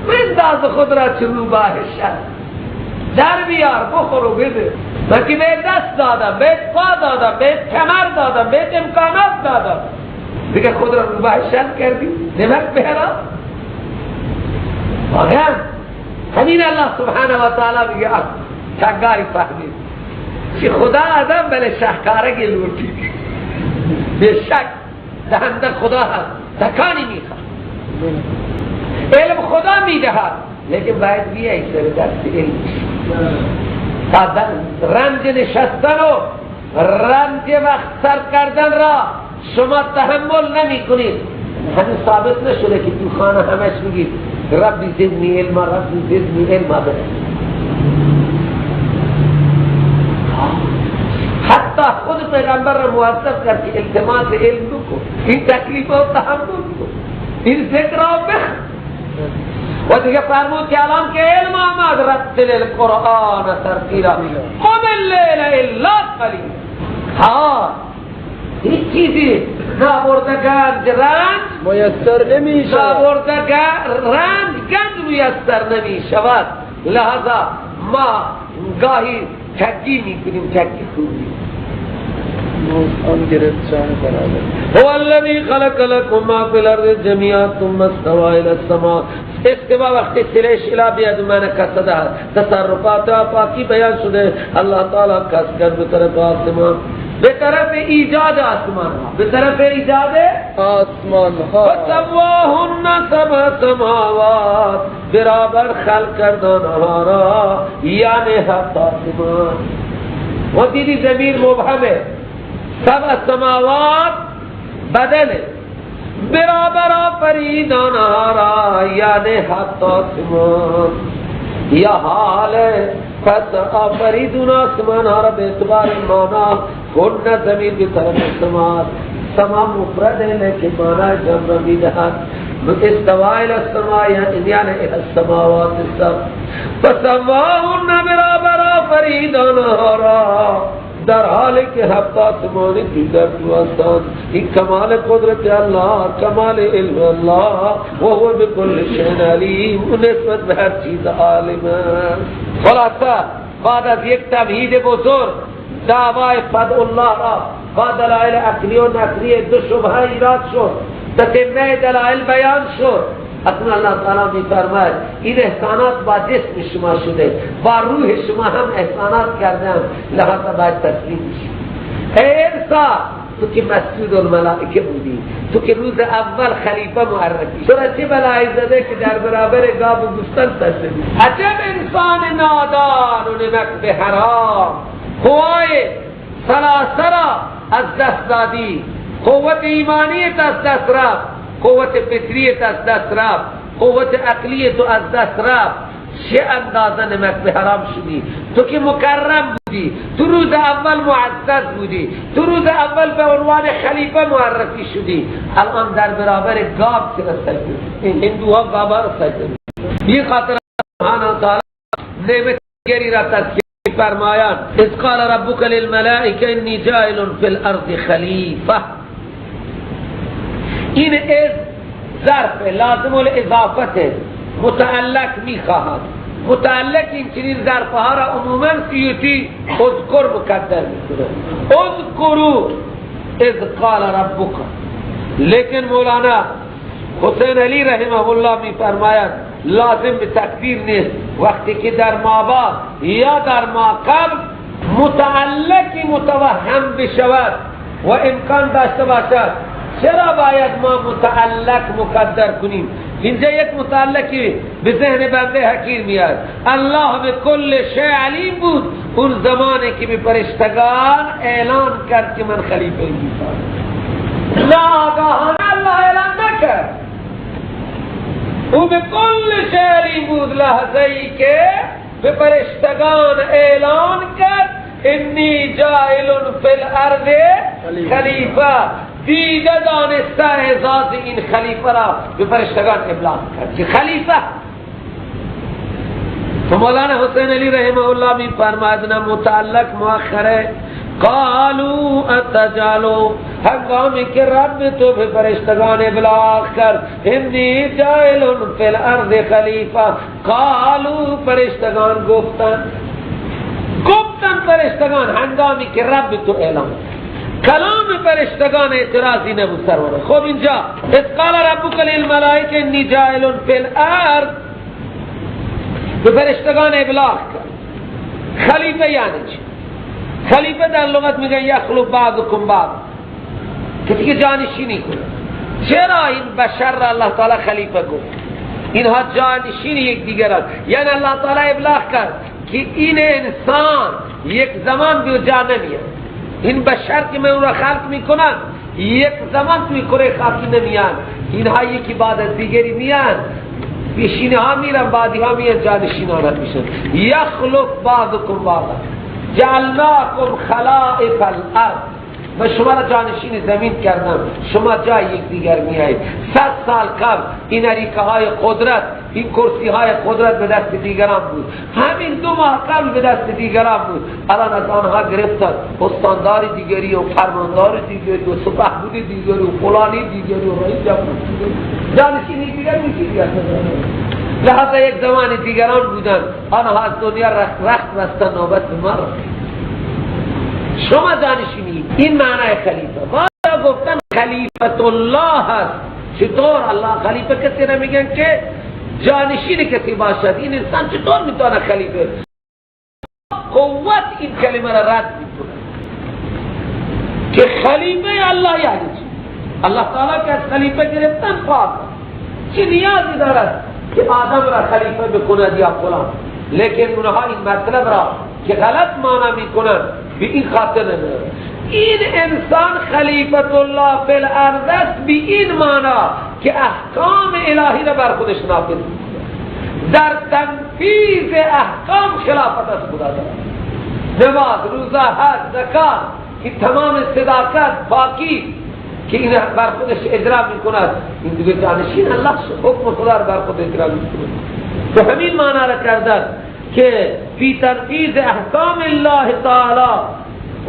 مینداز خود را چو روباه شل، در بیار بخور و بده. من که بهت دست دادم، بهت پا دادم، بهت کمر دادم، بهت امکانات دادم، دیگه خود را روباه شل کردی، نمک بهرا. واقعا همین الله سبحانه و تعالی میگه تنگاری فهمید که خدا آدم بله شهکارگی لوٹی، به شک دهنده خدا هست، تکانی میخواد، علم خدا میدهد، لیکن باید بیایی سر دست علم تا رنج نشستن و رنج وقت سر کردن را شما تحمل نمی کنید. هنوز ثابت نشده که تو خانه همش میگید ربی زدنی علما، ربی زدنی علما. حتی خود پیغمبر را موظف کرد که التماس علم بکن، این تکلیف را تحمل کن، این ذکر را بخ. و دیگه فرمود که الان که علم آمد رتل القرآن ترتیلا قم اللیل الا قلیلا. ها هیچ چیزی نابرده گنج رنج میسر نمی شود، نابرده رنج گنج میسر نمی شود. لہذا ما گاهی تکی میکنیم، تکی خوبی آن گرفت شان برابر. هو الذی خلق لكم ما فی الارض جميعا ثم استوى الى السماء. استوا وقتی سلش الی بیاد من کسده تصرفات پاکی بیان شده. الله تعالی کس کرد به طرف آسمان، به طرف ایجاد آسمان ها، به طرف ایجاد آسمان ها. فسواهن سبع سماوات، برابر خلق کردن آنها را، یعنی هفت آسمان. و دیدی ضمیر مبهمه، سبع سماوات بدله، برابر آفرید آنها را، یعنی هفت آسمان یا حال. پس آفرید اون آسمان ها را به اعتبار مانا، هن زمین به طرف سما، سما مفرد ہے لیکن مانا جمع میدهد. استواء الی السماء یعنی الی السماوات السبع. فسواهن برابر آفرید آنها را، در حال که هفت آسمان دیگر تو هستند. این کمال قدرت الله، کمال علم الله، و هو بکل شیء علیم، و نسبت به هر چیز عالم است. خلاصه بعد از یک تمهید بزرگ دعوای فدع الله را با دلائل عقلی و نقلی دو شبهه ایراد شد، تتمه دلائل بیان شد. اکنون الله تعالی می فرماید این احسانات با جسم شما شده، با روح شما هم احسانات کردم، لذا باید تسلیم شید. ای انسان، تو که مسجود الملائکه بودی، تو که روز اول خلیفه معرفی، تو را چه بلایی زده که در برابر گاو و گوسفند سجده می‌کنی؟ عجب انسان نادان و نمک به حرام، قوای ثلاثه را از دست دادی، قوت ایمانیت از دست رفت، قوت فطریت از دست رفت، قوت عقلیت تو از دست رفت. چه اندازه نمک به حرام شدی؟ تو که مکرم بودی، تو روز اول معزز بودی، تو روز اول به عنوان خلیفه معرفی شدی، الان در برابر گاو چرا سجده؟ این هندوها گاوها را سجده. یہ خاطر سبحانه و تعالی نعمت دیگری را تذکر فرمایند، اذ قال ربک للملائکه انی جاعل فی الارض خلیفه. این از ظرف لازم الاضافت متعلق میخواهد، متعلق این چنین ظرفها را عموما سیوطی اذکر مقدر میکنه، اذکروا اذ قال ربک. لیکن مولانا حسین علی رحمه الله میفرماید لازم به تقدیر نیست، وقتی که در ما بعد یا در ما قبل متعلقی متوهم بشود و امکان داشته باشد، چرا باید ما متعلق مقدر کنیم؟ اینجا یک متعلقی به ذهن بنده حقیر میاد. الله به کل شیء علیم بود اون زمانی که به فرشتگان اعلان کرد که من خلیفه میشم. نه آگاهانه الله اعلان نکرد، او به کل شیء علیم بود. لحظه ای که به فرشتگان اعلان کرد انی جاعل فی الارض خلیفه، دیده دانسته اعزاز این خلیفه را به فرشتگان ابلاغ کرد که خلیفه. تو مولانا حسین علی رحمه الله می فرماید نه متعلق مؤخره. قالوا اتجعلوا، هنگامی که رب تو به فرشتگان ابلاغ کرد انی جاعل فی الارض خلیفه، قالوا فرشتگان گفتن، گفتن فرشتگان هنگامی که رب تو اعلان کلام فرشتگان اعتراضی نبود سرور. خب اینجا اذ قال ربک للملائکه انی جاعل فی الارض، به فرشتگان ابلاغ کرد. خلیفه یعنی چی؟ خلیفه در لغت میگن یخلف بعضکم بعض، کسی که جانشینی کنه. چرا این بشر را الله تعالی خلیفه گفت؟ اینها جانشین یک دیگرند. یعنی الله تعالی ابلاغ کرد که این انسان یک زمان به جا نمیاد، این بشر که من او را خلق میکنم یک زمان توی کره خاکی نمیان، اینها یکی بعد از دیگری میان، پیشینه ها میرن، بعدی ها میان، جانشین ها میشن. یخلف بعضکم بعضا جعلناکم خلائف الارض، و شما را جانشین زمین کردم، شما جای یک دیگر میایید. 100 سال قبل این عریکه های قدرت، این کرسی های قدرت به دست دیگران بود، همین 2 ماه قبل به دست دیگران بود، الان از آنها گرفتن. استاندار دیگری و فرماندار دیگری و سپهبد دیگری و فلانی دیگری و رئیس جمهور دیگری، جانشین دیگر میشید. لحظه یک زمان دیگران بودن، آنها از دنیا رخت بستن، نوبت به ما رسید. شما جانشینی، این معنای خلیفه. والا گفتن خلیفت الله هست. چطور الله خلیفه کسی را میگن که جانشین کسی باشد؟ این انسان چطور میتونه خلیفه؟ قوت این کلمه را رد میکنه که خلیفه الله یعنی چی؟ الله تعالی که از خلیفه گرفتن پاک، چه نیازی دارد که آدم را خلیفه بکند یا فلان؟ لیکن اونها این مطلب را که غلط معنا میکنند به این خاطر نمیدونن. این انسان خلیفت الله فی الارض است به این معنا که احکام الهی را بر خودش نافذ می‌کند، در تنفیذ احکام خلافت از خدا دارد. نماز، روزه، حج، زکات، این تمام صداقت، پاکی که این بر خودش اجرا میکند، این دیگه جانشین الله حکم خدا را بر خود اجرا میکند. تو همین معنا را کردن که فی تنفیذ احکام الله تعالی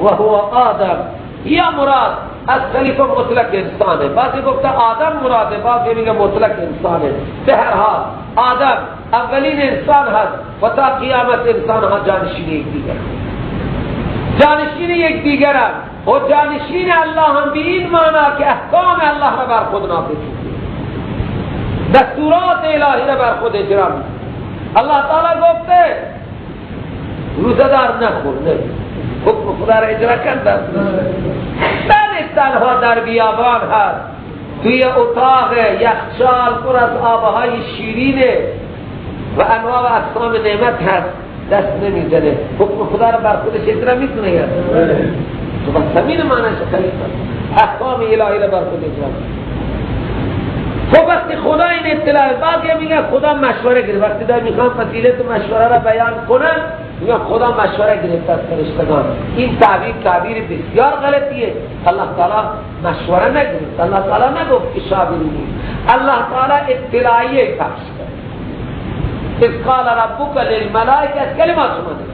و هو آدم. یا مراد از خلیفه مطلق انسانه، بعضی گفته آدم مراده، بعضی میگه مطلق انسانه. به هر حال آدم اولین انسان هست و تا قیامت انسان ها جانشین یک دیگر، جانشین یک دیگر هم و جانشین الله هم به این معنا که احکام الله را بر خود نافذ می‌کند، دستورات الهی را بر خود اجرا می‌کند. الله تعالی گفته روزه دار نخور، نه حکم خدا را اجرا کردن. بله تنها در بیابان هست، توی اتاق یخچال پر از آبهای شیرینه و انواع و اقسام نعمت هست، دست نمیزنه، حکم خدا را بر خودش اجرا میکنه. یا تو بس همین معنیش خلیفه، احکام الهی را بر خود اجرا میکنه. خب وقتی خدا این اطلاع، بعضی میگن خدا مشوره گرفت، وقتی دار میخوان فضیلت مشوره را بیان کنن میگن خدا مشوره گرفت از فرشتگان. این تعبیر تعبیر بسیار غلطیه. الله تعالی مشوره نگرفت، الله تعالی نگفت که شاورونی، الله تعالی اطلاعیه پخش کرد. اذ قال ربک للملائکه، از کلمات شما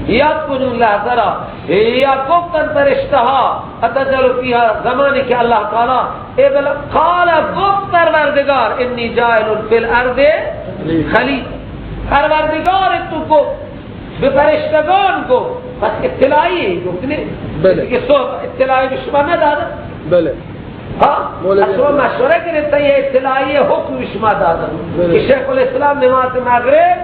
یاد کن اون لحظه را، یا گفتن فرشته ها اتجعل فیها، زمانی که الله تعالی قال گفت پروردگار انی جاعل فی الارض خلیفه، پروردگار تو گفت به فرشتگان گفت، پس اطلاعیه گفت نه؟ بله. که صبح اطلاعی به شما ندادن؟ بله. ها؟ از شما مشوره گرفتن، یه اطلاعیه حکم به شما دادن که شیخ الاسلام نماز مغرب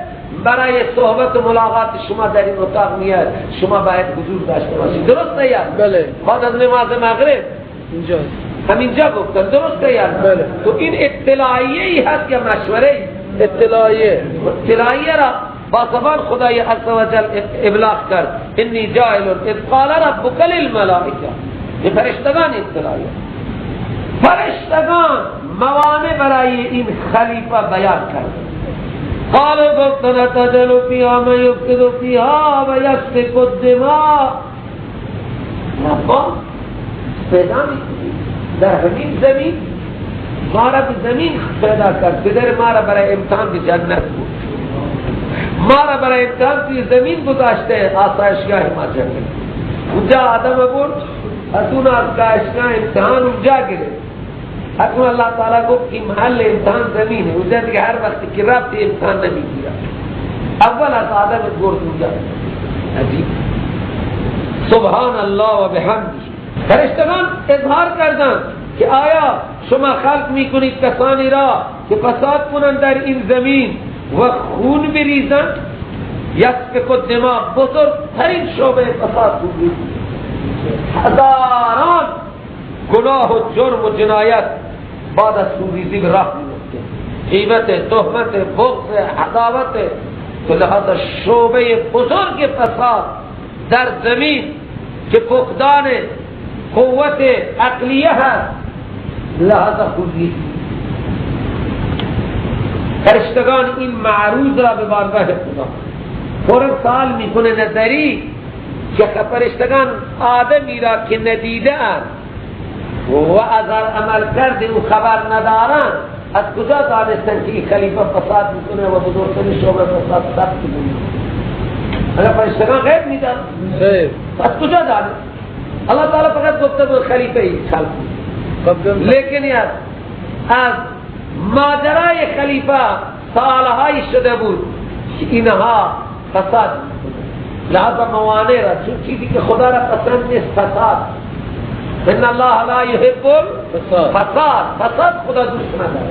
برای صحبت و ملاقات شما در این اتاق میاد، شما باید حضور داشته باشید. درست یا؟ بله. بعد از نماز مغرب اینجاست، همینجا گفتن. درست یا؟ بله. تو این اطلاعیه ای هست یا مشوره؟ اطلاعیه. اطلاعیه را با زبان خدای عزوجل ابلاغ کرد، انی جاعل اذ قال ربک للملائکه، به فرشتگان اطلاعیه. فرشتگان موانع برای این خلیفه بیان کرد. قالوا گفتن اتجعل فیها من یفسد فیها و یسفک الدماء. ربا پیدا میکنی در همین زمین، ما را به زمین پیدا کرد، پدر ما را برای امتحان به جنت بود، ما را برای امتحان توی زمین گذاشته، آسایشگاه ما جنت. اونجا آدم برد، از اون آسایشگاه امتحان اونجا گرفت. حتما الله تعالی گفت که محل امتحان زمینه، اونجا دیگه هر وقتی که رفت امتحان نمیگیره. اول از آدم برد اونجا. عجیب، سبحان الله و بحمده. فرشتگان اظهار کردند که آیا شما خلق میکنید کسانی را که فساد کنند در این زمین و خون بریزند؟ یسفک الدماء، بزرگترین شعبه فساد بود. هزاران گناه و جرم و جنایت بعد از خونریزی به راه میفته، غیبت، تهمت، بغض، عداوت. تو لحاظ شعبه بزرگ فساد در زمین که فقدان قوت عقلیه هست، لحاظ خونریزی. فرشتگان این معروض را به بارگاه خدا فوراً سوال میکنه نظری که فرشتگان آدمی را که ندیده اند و از عمل کرد او خبر ندارند، از کجا دانستن که این خلیفه فساد میکنه و بزرگترین شعبه فساد ثبت میکنه؟ اگر فرشتگان غیب میدن از کجا دانست؟ الله تعالی فقط گفته بود خلیفه ای خلق، لیکن از ماجرای خلیفه سالهای شده بود که اینها فساد میکنه. لحاظ موانع را، چون چیزی که خدا را پسند نیست فساد. ان الله لا يحب الفساد، فساد خدا دوست نداره.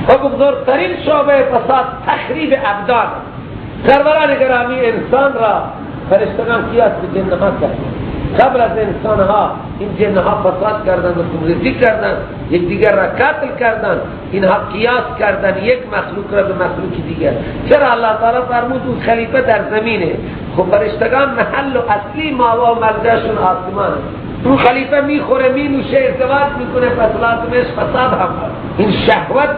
و بزرگترین شعبه فساد تخریب ابدان. سروران گرامی، انسان را فرشتگان قیاس به جنها کردند. قبل از انسان ها این جنها فساد کردند و خونریزی کردند، یکدیگر را قتل کردند. اینها قیاس کردند یک مخلوق را به مخلوق دیگر. چرا الله تعالی فرمود اون خلیفه در زمینه؟ خب فرشتگان محل و اصلی ماوا و ملجأشون آسمانه. اون خلیفه میخوره، مینوشه، ازدواج میکنه، پس لازمش فساد هم. این شهوت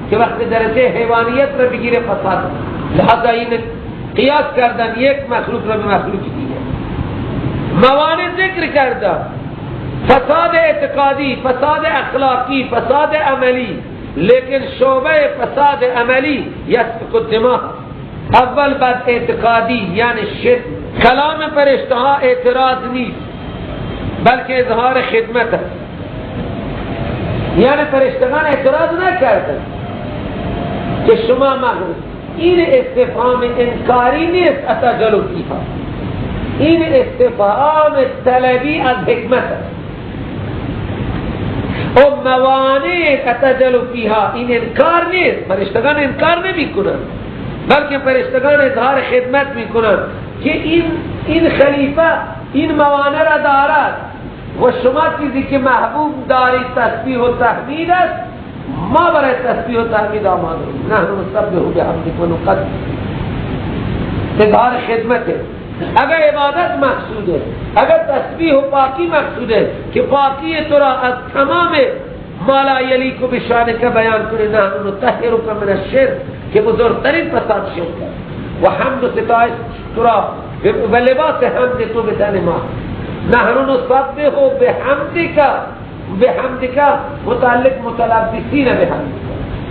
که وقت درجه حیوانیت را بگیره فساد. لہذا این قیاس کردن یک مخلوق را به مخلوق دیگه. موانع ذکر کردن، فساد اعتقادی، فساد اخلاقی، فساد عملی، لیکن شعبه فساد عملی یسفک الدماء. اول بد اعتقادی یعنی شرک. کلام فرشته ها اعتراض نیست بلکه اظهار خدمت است. یعنی فرشتگان اعتراض نکردند که شما مغرب. این استفهام انکاری نیست، اتجلو فیها، این استفهام طلبی از حکمت است. و موانع اتجلو فیها این انکار نیست، فرشتگان انکار نمی کنند بلکه فرشتگان اظهار خدمت می کنند که این خلیفه این موانع را دارد و شما چیزی که محبوب دارید تسبیح و تحمید است، ما برای تسبیح و تحمید آماده ایم. نحن نسبح بحمدک و نقدس. اظهار خدمت. اگر عبادت مقصوده، اگر تسبیح و پاکی مقصوده که پاکی تو را از تمام ما لا یلیق بشانک بیان کنه، نحن نطهرک من الشرک که بزرگترین فساد شرک است، و حمد و ستایش تو را و لباس حمد تو به تن ما. نحن نسبح بحمدک، بحمدک متعلق متلبسین بحمدک،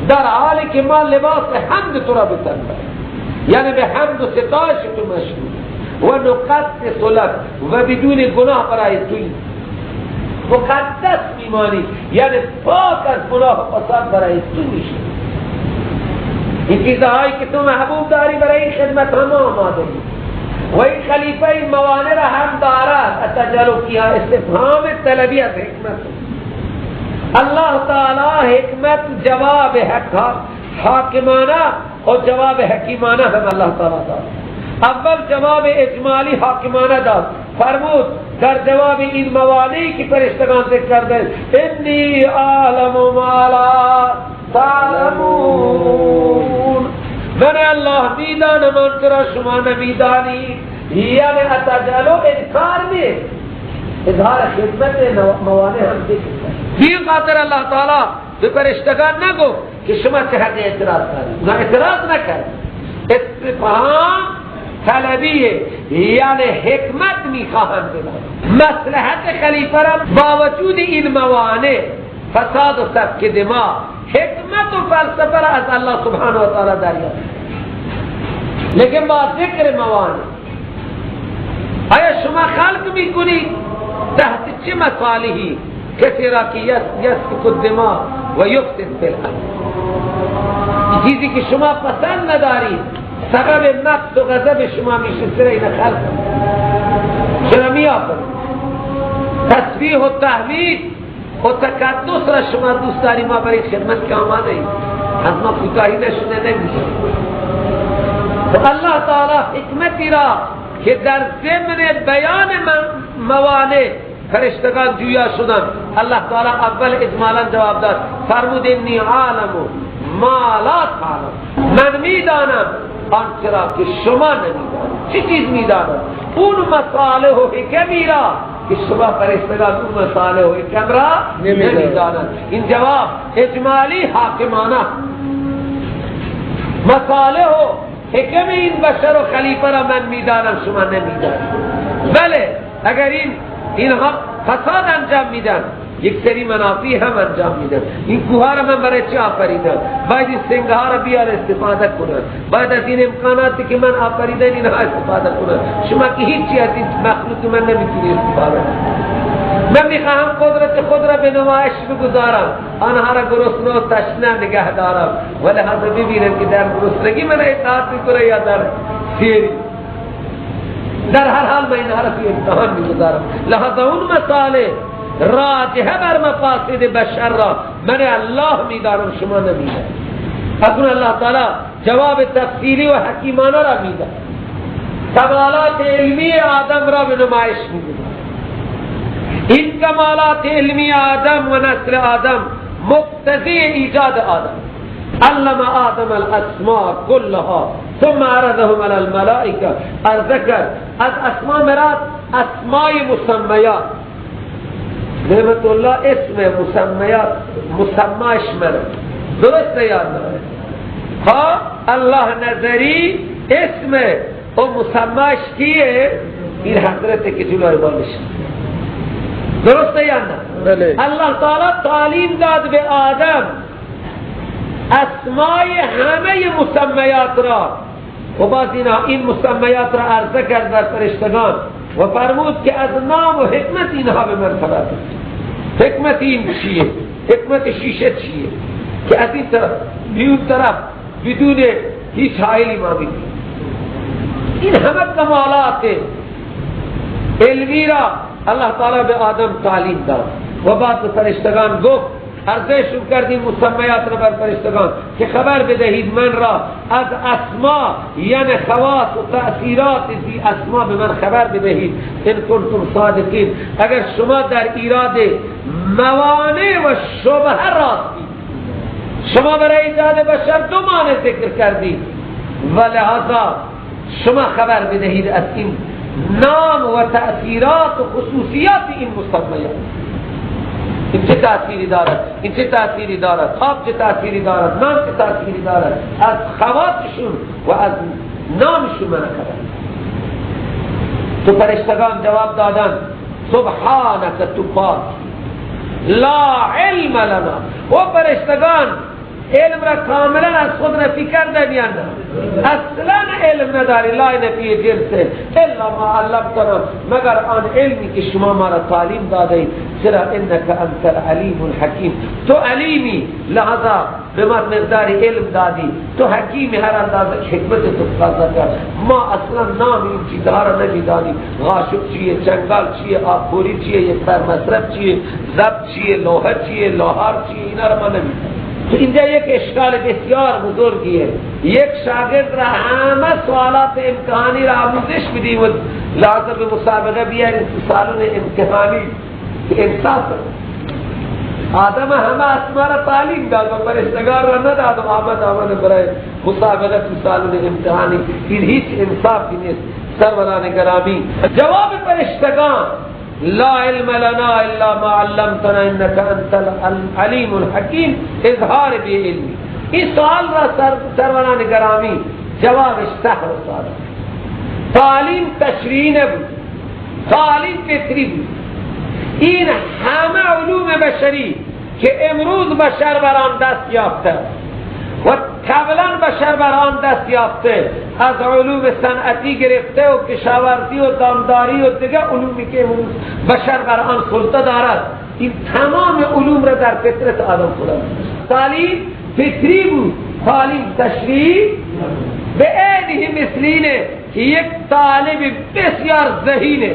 در حالی که ما لباس حمد تو را به تن داریم، یعنی به حمد و ستایش تو مشغول، و نقدس لک و بدون گناه برای توی مقدس میمانی، یعنی پاک از گناه و فساد برای تو میشه. این چیزهایی که تو محبوب داری برای این خدمت هم آماده ایم. و این خلیفه این موانع را هم دارد. اتجلو فیها استفهام طلبی از حکمت. الله تعالی حکمت جواب حق حاکمانه و جواب حکیمانه هم الله تعالی داد. اول جواب اجمالی حاکمانه داد، فرمود در جواب این موانعی که فرشتگان ذکر کرده، انی اعلم ما لا تعلمون، من الله میدانم آنچه را شما نمیدانید. یعنی اتجلو انکار نیست، اظهار خدمت موانع هم ذکر کرد. این خاطر الله تعالی به فرشتگان نگفت که شما چه حق اعتراض دارید، نه اعتراض نکرد. استفهام طلبیه، یعنی حکمت میخواهند بدن. مصلحت خلیفه را با وجود این موانع فساد و سفک دماء، حکمت و فلسفه را از الله سبحانه و تعالی دریافت، لیکن با ذکر موانع. آیا شما خلق میکنید تحت چه مصالحی کسی را که یسفک الدماء و یفسد فی الارض؟ چیزی که شما پسند ندارید سبب مقت و غضب شما میشه، چرا این خلق چرا میآفرید؟ تسبیح و تحمید و تقدس را شما دوست داری، ما برای خدمت که آماده ایم، از ما کوتاهی نشده نمیشه. الله تعالی حکمتی را که در ضمن بیان موانع فرشتگان جویا شدند، الله تعالی اول اجمالا جواب داد، فرمود انی عالم ما لا تعلم، من میدانم آنچه را که شما نمیدانید. چه چیز میدانم؟ اون مصالح و حکمی را که شما فرشتگان اون مصالح و حکم را نمیدانند. این جواب اجمالی حاکمانه، مصالح و حکم این بشر و خلیفه را من میدانم شما نمیدانید. بله اگر اینها فساد انجام میدن، یک سری منافی هم انجام میدن. این کوه را من برای چه آفریدم؟ باید این سنگ ها را بیار استفاده کنن، باید از این امکاناتی که من آفریدم اینها استفاده کنن. شما که هیچی از این مخلوق من نمیتونی استفاده کنی. من میخواهم قدرت خود را به نمایش بگذارم، آنها را گرسنه و تشنه نگه دارم، ولی لحاظ ببینم که در گرسنگی من اطاعت میکنه یا در سیری. در هر حال من اینها را توی امتحان میگذارم. لحاظ اون مساله راجحه بر مفاسد بشر را من الله میدانم شما نمیدانید. اکنون الله تعالی جواب تفصیلی و حکیمانه را میده، کمالات علمی آدم را به نمایش میده. این کمالات علمی آدم و نسل آدم مقتضی ایجاد آدم. علم آدم الاسماء كلها ثم عرضهم على الملائکه. عرض کرد از اسماء مراد اسماء مسمیات، نعمت الله اسم مسمیات مسماش منه، درسته یا نه؟ ها، الله نظری اسم و مسماش کیه؟ این حضرت که جلوی ما نشسته، درسته یا نه؟ بله. الله تعالی تعلیم داد به آدم اسمای همه مسمیات را و بعد این مسمیات را عرضه کرد بر فرشتگان و فرمود که از نام و حکمت اینها به من خبر بدید. حکمت این چیه؟ حکمت شیشه چیه؟ که از این طرف به اون طرف بدون هیچ حائلی ما می‌بینیم. این همه کمالات علمی را الله تعالی به آدم تعلیم داد و بعد به فرشتگان گفت، عرضهشون کردیم مسمیات را بر فرشتگان که خبر بدهید من را از اسما، یعنی خواص و تأثیرات زی اسما به من خبر بدهید، ان کنتم صادقین، اگر شما در ایراد موانع و شبهه راستید. شما برای ایجاد بشر دو مانع ذکر کردید و لہذا شما خبر بدهید از این نام و تأثیرات و خصوصیات این مسمیات. این چه تأثیری دارد؟ این چه تأثیری دارد؟ آب چه تأثیری دارد؟ نام چه تأثیری دارد؟ از خواصشون و از نامشون من خبر. تو فرشتگان جواب دادن سبحانك، تو پاک، لا علم لنا. و فرشتگان علم را کاملا از خود نفی کردن یا نه؟ اصلا علم نداری، لا نفی جنسه الا ما علمتنا، مگر آن علمی که شما ما را تعلیم داده اید. چرا؟ انک انت العلیم الحکیم، تو علیمی، لہذا به ما مقدار علم دادی، تو حکیمی، هر اندازه حکمت تو تقاضا کرد. ما اصلا نام این چیزها را نمیدانیم، غاشق چیه، چنگال چیه، آبخوری چیه، یک سر مصرف چیه، ضبط چیه، لوحه چیه، لوهار چیه، اینا را ما نمیدانیم. تو اینجا یک اشکال بسیار بزرگیه. یک شاگرد را همه سوالات امتحانی را آموزش بدیم و لازم به مسابقه بیاریم تو سالن امتحانی که انصاف آدم همه اسما را تعلیم داد و فرشتگان را نداد و آمد آمد برای مسابقه تو سالن امتحانی. این هیچ انصافی نیست. سروران گرامی، جواب فرشتگان لا علم لنا الا ما علمتنا انك انت العلیم الحکیم، اظهار بی علمی. این سوال را سروران گرامی جوابش سهل و ساده. تعلیم تشریعی نبود، تعلیم فطری بود. این همه علوم بشری که امروز بشر بر آن دست یافته و قبلا بشر بر آن دست یافته، از علوم صنعتی گرفته و کشاورزی و دامداری و دیگه علومی که امروز بشر بر آن سلطه دارد، این تمام علوم را در فطرت آدم خدا. تعلیم فطری بود، تعلیم تشریعی به عینه مثلینه که یک طالب بسیار ذهینه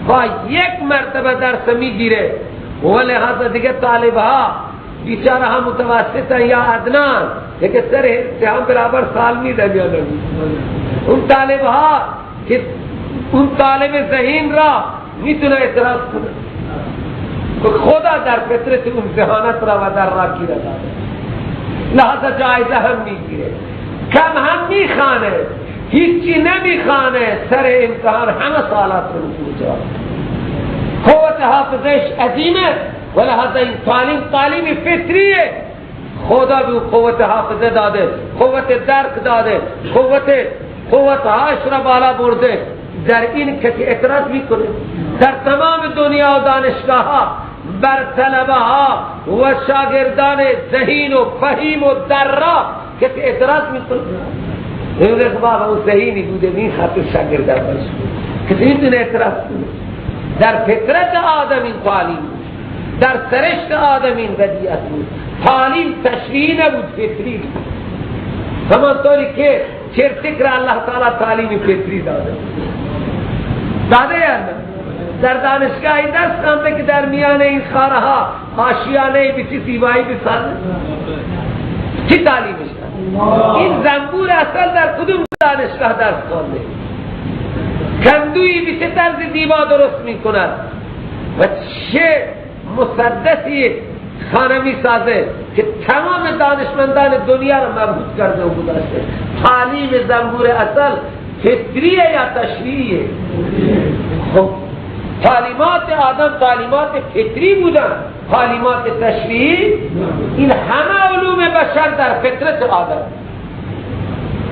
با یک مرتبه درس میگیره و لہذا دیگه طالب ها بیچاره ها متوسط یا ادنان، لیکن سر امتحان برابر سال میدن یا نه. اون طالب ها که اون طالب ذهین را میتونه اعتراض کنه که خدا در فطرت اون ذهانت را و در راکی را داده، لہذا جایزه هم میگیره، کم هم میخوانه، هیچی نمیخوانه، سر امتحان همه سوالات رو میتونه جواب. قوت حافظش عظیمه و لہذا این تعلیم تعلیم فطریه. خدا به قوت حافظه داده، قوت درک داده، قوت هاش را بالا برده. در این کسی اعتراض میکنه؟ در تمام دنیا و دانشگاه ها بر طلبه ها و شاگردان ذهین و فهیم و درا کسی اعتراض میکنه؟ میگه بابا اون ذهینی بوده این خاطر شاگردان باشه. کسی میتونه اعتراض کنه؟ در فطرت آدم این تعلیم بود، در سرشت آدم این بدیعت بود. تعلیم تشریعی نبود، فطری بود. همانطوری که چرتک را الله تعالی تعلیم فطری داده داده یا نه؟ در دانشگاهی درس خوانده که در میان این خارها آشیانه به چه زیبایی بسازه، چی تعلیمش داده؟ این زنبور اصل در کدوم دانشگاه درس خوانده؟ کندویی به چه طرز زیبا درست میکند و چه مسدسی خانه میسازه که تمام دانشمندان دنیا را مبهوت کرده و گذاشته. تعلیم زنبور اصل فطریه یا تشریعیه؟ خب تعلیمات آدم تعلیمات فطری بودن، تعلیمات تشریعی. این همه علوم بشر در فطرت آدم.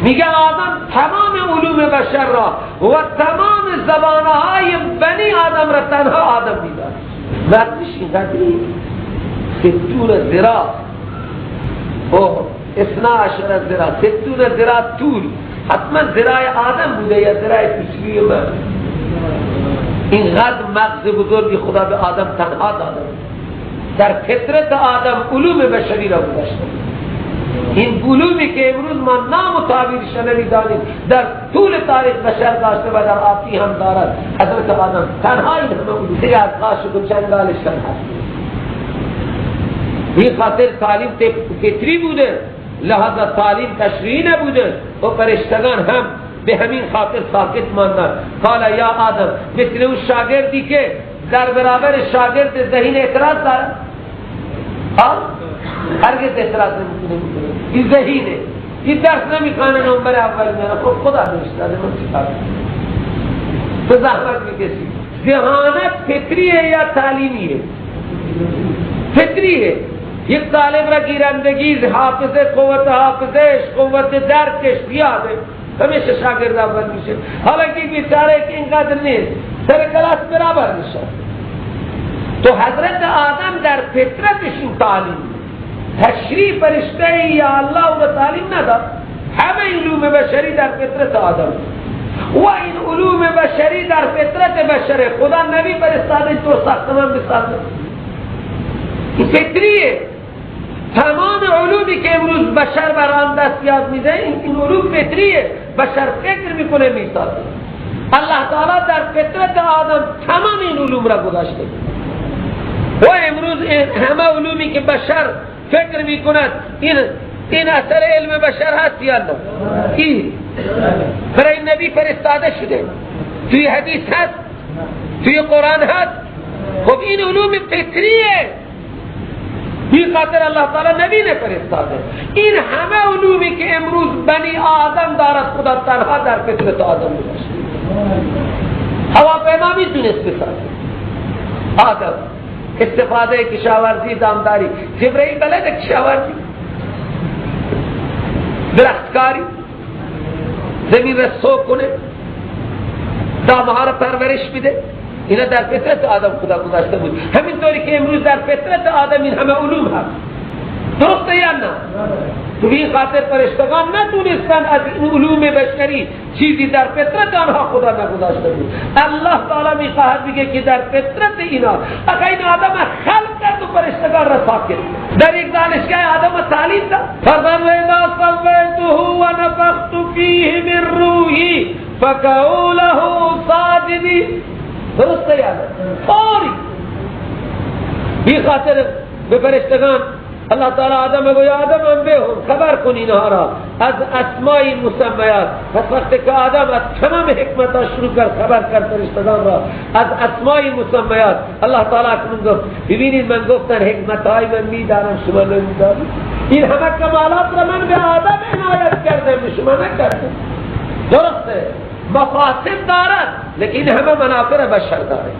میگه آدم تمام علوم بشر را و تمام زبانهای بنی آدم را تنها آدم میداد. مغزش اینقدری 60 ذراع و 12 ذراع، 60 ذراع طول، حتما ذراع آدم بوده یا ذراع کوچولوی من. اینقدر مغز بزرگی خدا به آدم تنها داده. در فطرت آدم علوم بشری را گذاشته. این علومی که امروز ما نام و تعبیرش نمیدانیم در طول تاریخ بشر داشته و در آتی هم دارد. حضرت آدم تنها این همه علوم دیگه از قاشق و چنگالش هم هست. این خاطر تعلیم فطری بوده، لہذا تعلیم تشریعی نبوده و فرشتگان هم به همین خاطر ساکت ماندن. قال یا آدم، مثل اون شاگردی که در برابر شاگرد ذهین اعتراض داره، هرگز اعتراض نمیتونه میکنه. این ذهینه، این درس نمیخوانه، نمبر اول میاره. خب خدا نوشته، من چیکار کنم؟ تو زحمت میکشی. ذهانت فطریه یا تعلیمیه؟ فطریه. یک طالب را گیرندگی، حافظه، قوت حافظهش، قوت درکش زیاده، همیشه شاگرد اول میشه. حالا که بیچاره که اینقدر نیست، سر کلاس برابر میشه. تو حضرت آدم در فطرتش این تعلیم تشریع فرشته یا الله او را تعلیم نداد. همه علوم بشری در فطرت آدم و این علوم بشری در فطرت بشره. خدا نبی فرستاده تو ساختمان بسازه، این فطریه. تمام علومی که امروز بشر بر آن دست یاد میده این علوم فطریه. بشر فکر میکنه میسازه. الله تعالی در فطرت آدم تمام این علوم را گذاشته و امروز همه علومی که بشر فکر میکند این اثر علم بشر هست یا نه؟ این برای نبی فرستاده شده، توی حدیث هست، توی قرآن هست. خب این علوم فطریه. بی خاطر الله تعالی نبی نفرستاده. این همه علومی که امروز بنی آدم دارد خدا تنها در فطرت آدم گذاشته. هواپیما میتونست بسازه آدم، استفاده کشاورزی، دامداری. جبرئیل بلد کشاورزی، درختکاری، زمین را سو کنه، دامها را پرورش بده. اینا در فطرت آدم خدا گذاشته بود. همینطوری که امروز در فطرت آدم این همه علوم هست. درسته یا نه؟ تو این خاطر فرشتگان نتونستن از این علوم بشری چیزی در فطرت آنها خدا نگذاشته بود. الله تعالی میخواهد بگه که در فطرت اینا، اگه این آدم خلق کرد و فرشتگان را ساکت در یک دانشگاه آدم تعلیم داد. فَإِذَا سَوَّيْتُهُ وَنَفَخْتُ فِيهِ مِنْ رُوحِي فَقَعُوا لَهُ سَاجِدِينَ. درسته یا نه؟ فوری بی خاطر به فرشتگان الله تعالی آدم گویا آدم هم بهم خبر کن اینها را از اسمای مسمیات. پس وقتی که آدم از تمام حکمت ها شروع کرد خبر کرد فرشتگان را از اسمای مسمیات، الله تعالی اکنون گفت ببینید من گفتن حکمت های من میدانم شما نمیدانید. این همه کمالات را من به آدم عنایت کردم شما نکردم. درسته مفاسد دارد لیکن همه منافع بشر داره.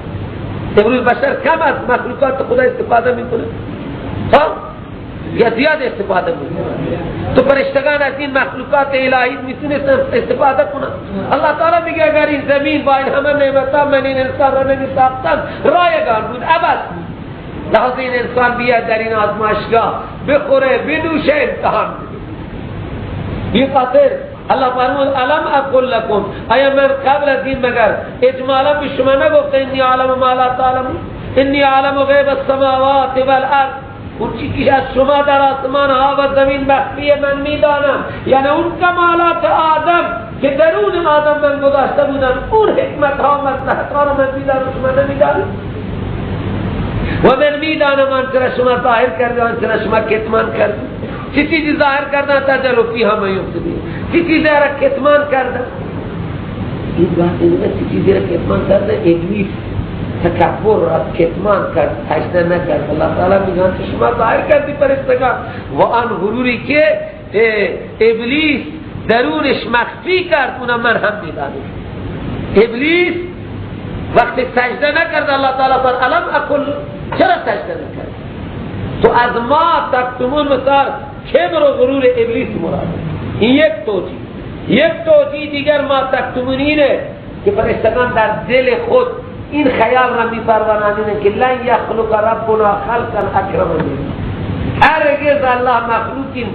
امروز بشر کم از مخلوقات خدا استفاده میکنه یا زیاد استفاده میکنه. تو فرشتگان از این مخلوقات الهی میتونستن استفاده کنن. الله تعالی میگه اگر این زمین با این همه نعمت‌ها من این انسان را نمیساختم رایگان بود، عبث بود. لحاظ این انسان بیاد در این آزمایشگاه بخوره بنوشه امتحان بده. بی خاطر الله فرمود الم اقل لکم، آیا من قبل از این مگر اجمالا به شما نگفته انی عالم ما لا تعلمون، انی عالم غیب السماوات والارض، اون چیزی که از شما در آسمان ها و زمین مخفی من میدانم. یعنی اون کمالات آدم که درون آدم من گذاشته بودن، اون حکمت ها و مصلحت ها رو من میدانم شما نمیدانم. و من میدانم آنچه را شما ظاهر کرده آنچه را شما کتمان کرده. چه چیزی ظاهر کردن تجلو فیها ما یفسدون، چه چیزی را کتمان کردن. این وقت چه چیزی را کتمان کرده؟ ابلیس تکبر را کتمان کرد، تجده نکرد. الله تعالی میگه که شما ظاهر کردی فرشتگان و آن غروری که ابلیس درونش مخفی کرد اونا من هم میدانم. ابلیس وقتی سجده نکرد الله تعالی فر الم اقل، چرا سجده نکرد؟ تو از ما تکتمون مثال کبر و غرور ابلیس مراد. این یک توجیه. یک توجیه دیگر ما تکتمون اینه که فرشتگان در دل خود این خیال را میپرورانند که لن یخلق ربنا خلقا اکرم منا، هرگز الله مخلوقی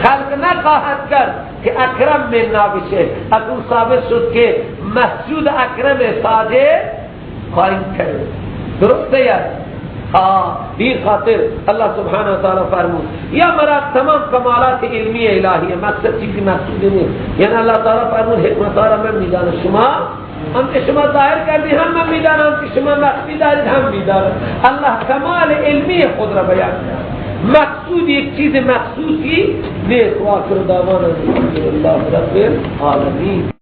خلق نخواهد کرد که اکرم منا بشه. از اون ثابت شد که مسجود اکرم ساجد پایین کرد. درسته یا؟ بی خاطر الله سبحانه و تعالی فرمود یا مراد تمام کمالات علمی الهیه، مقصد چیزی مقصود نیست. یعنی الله تعالی فرمود حکمت را من میدانم، شما هم که شما ظاهر کردی هم من میدانم، که شما مخفی دارید هم میدانم. الله کمال علمی خود را بیان کرد، مقصود یک چیز مخصوصی نیست. و آخر دعوانا الحمدلله رب العالمین.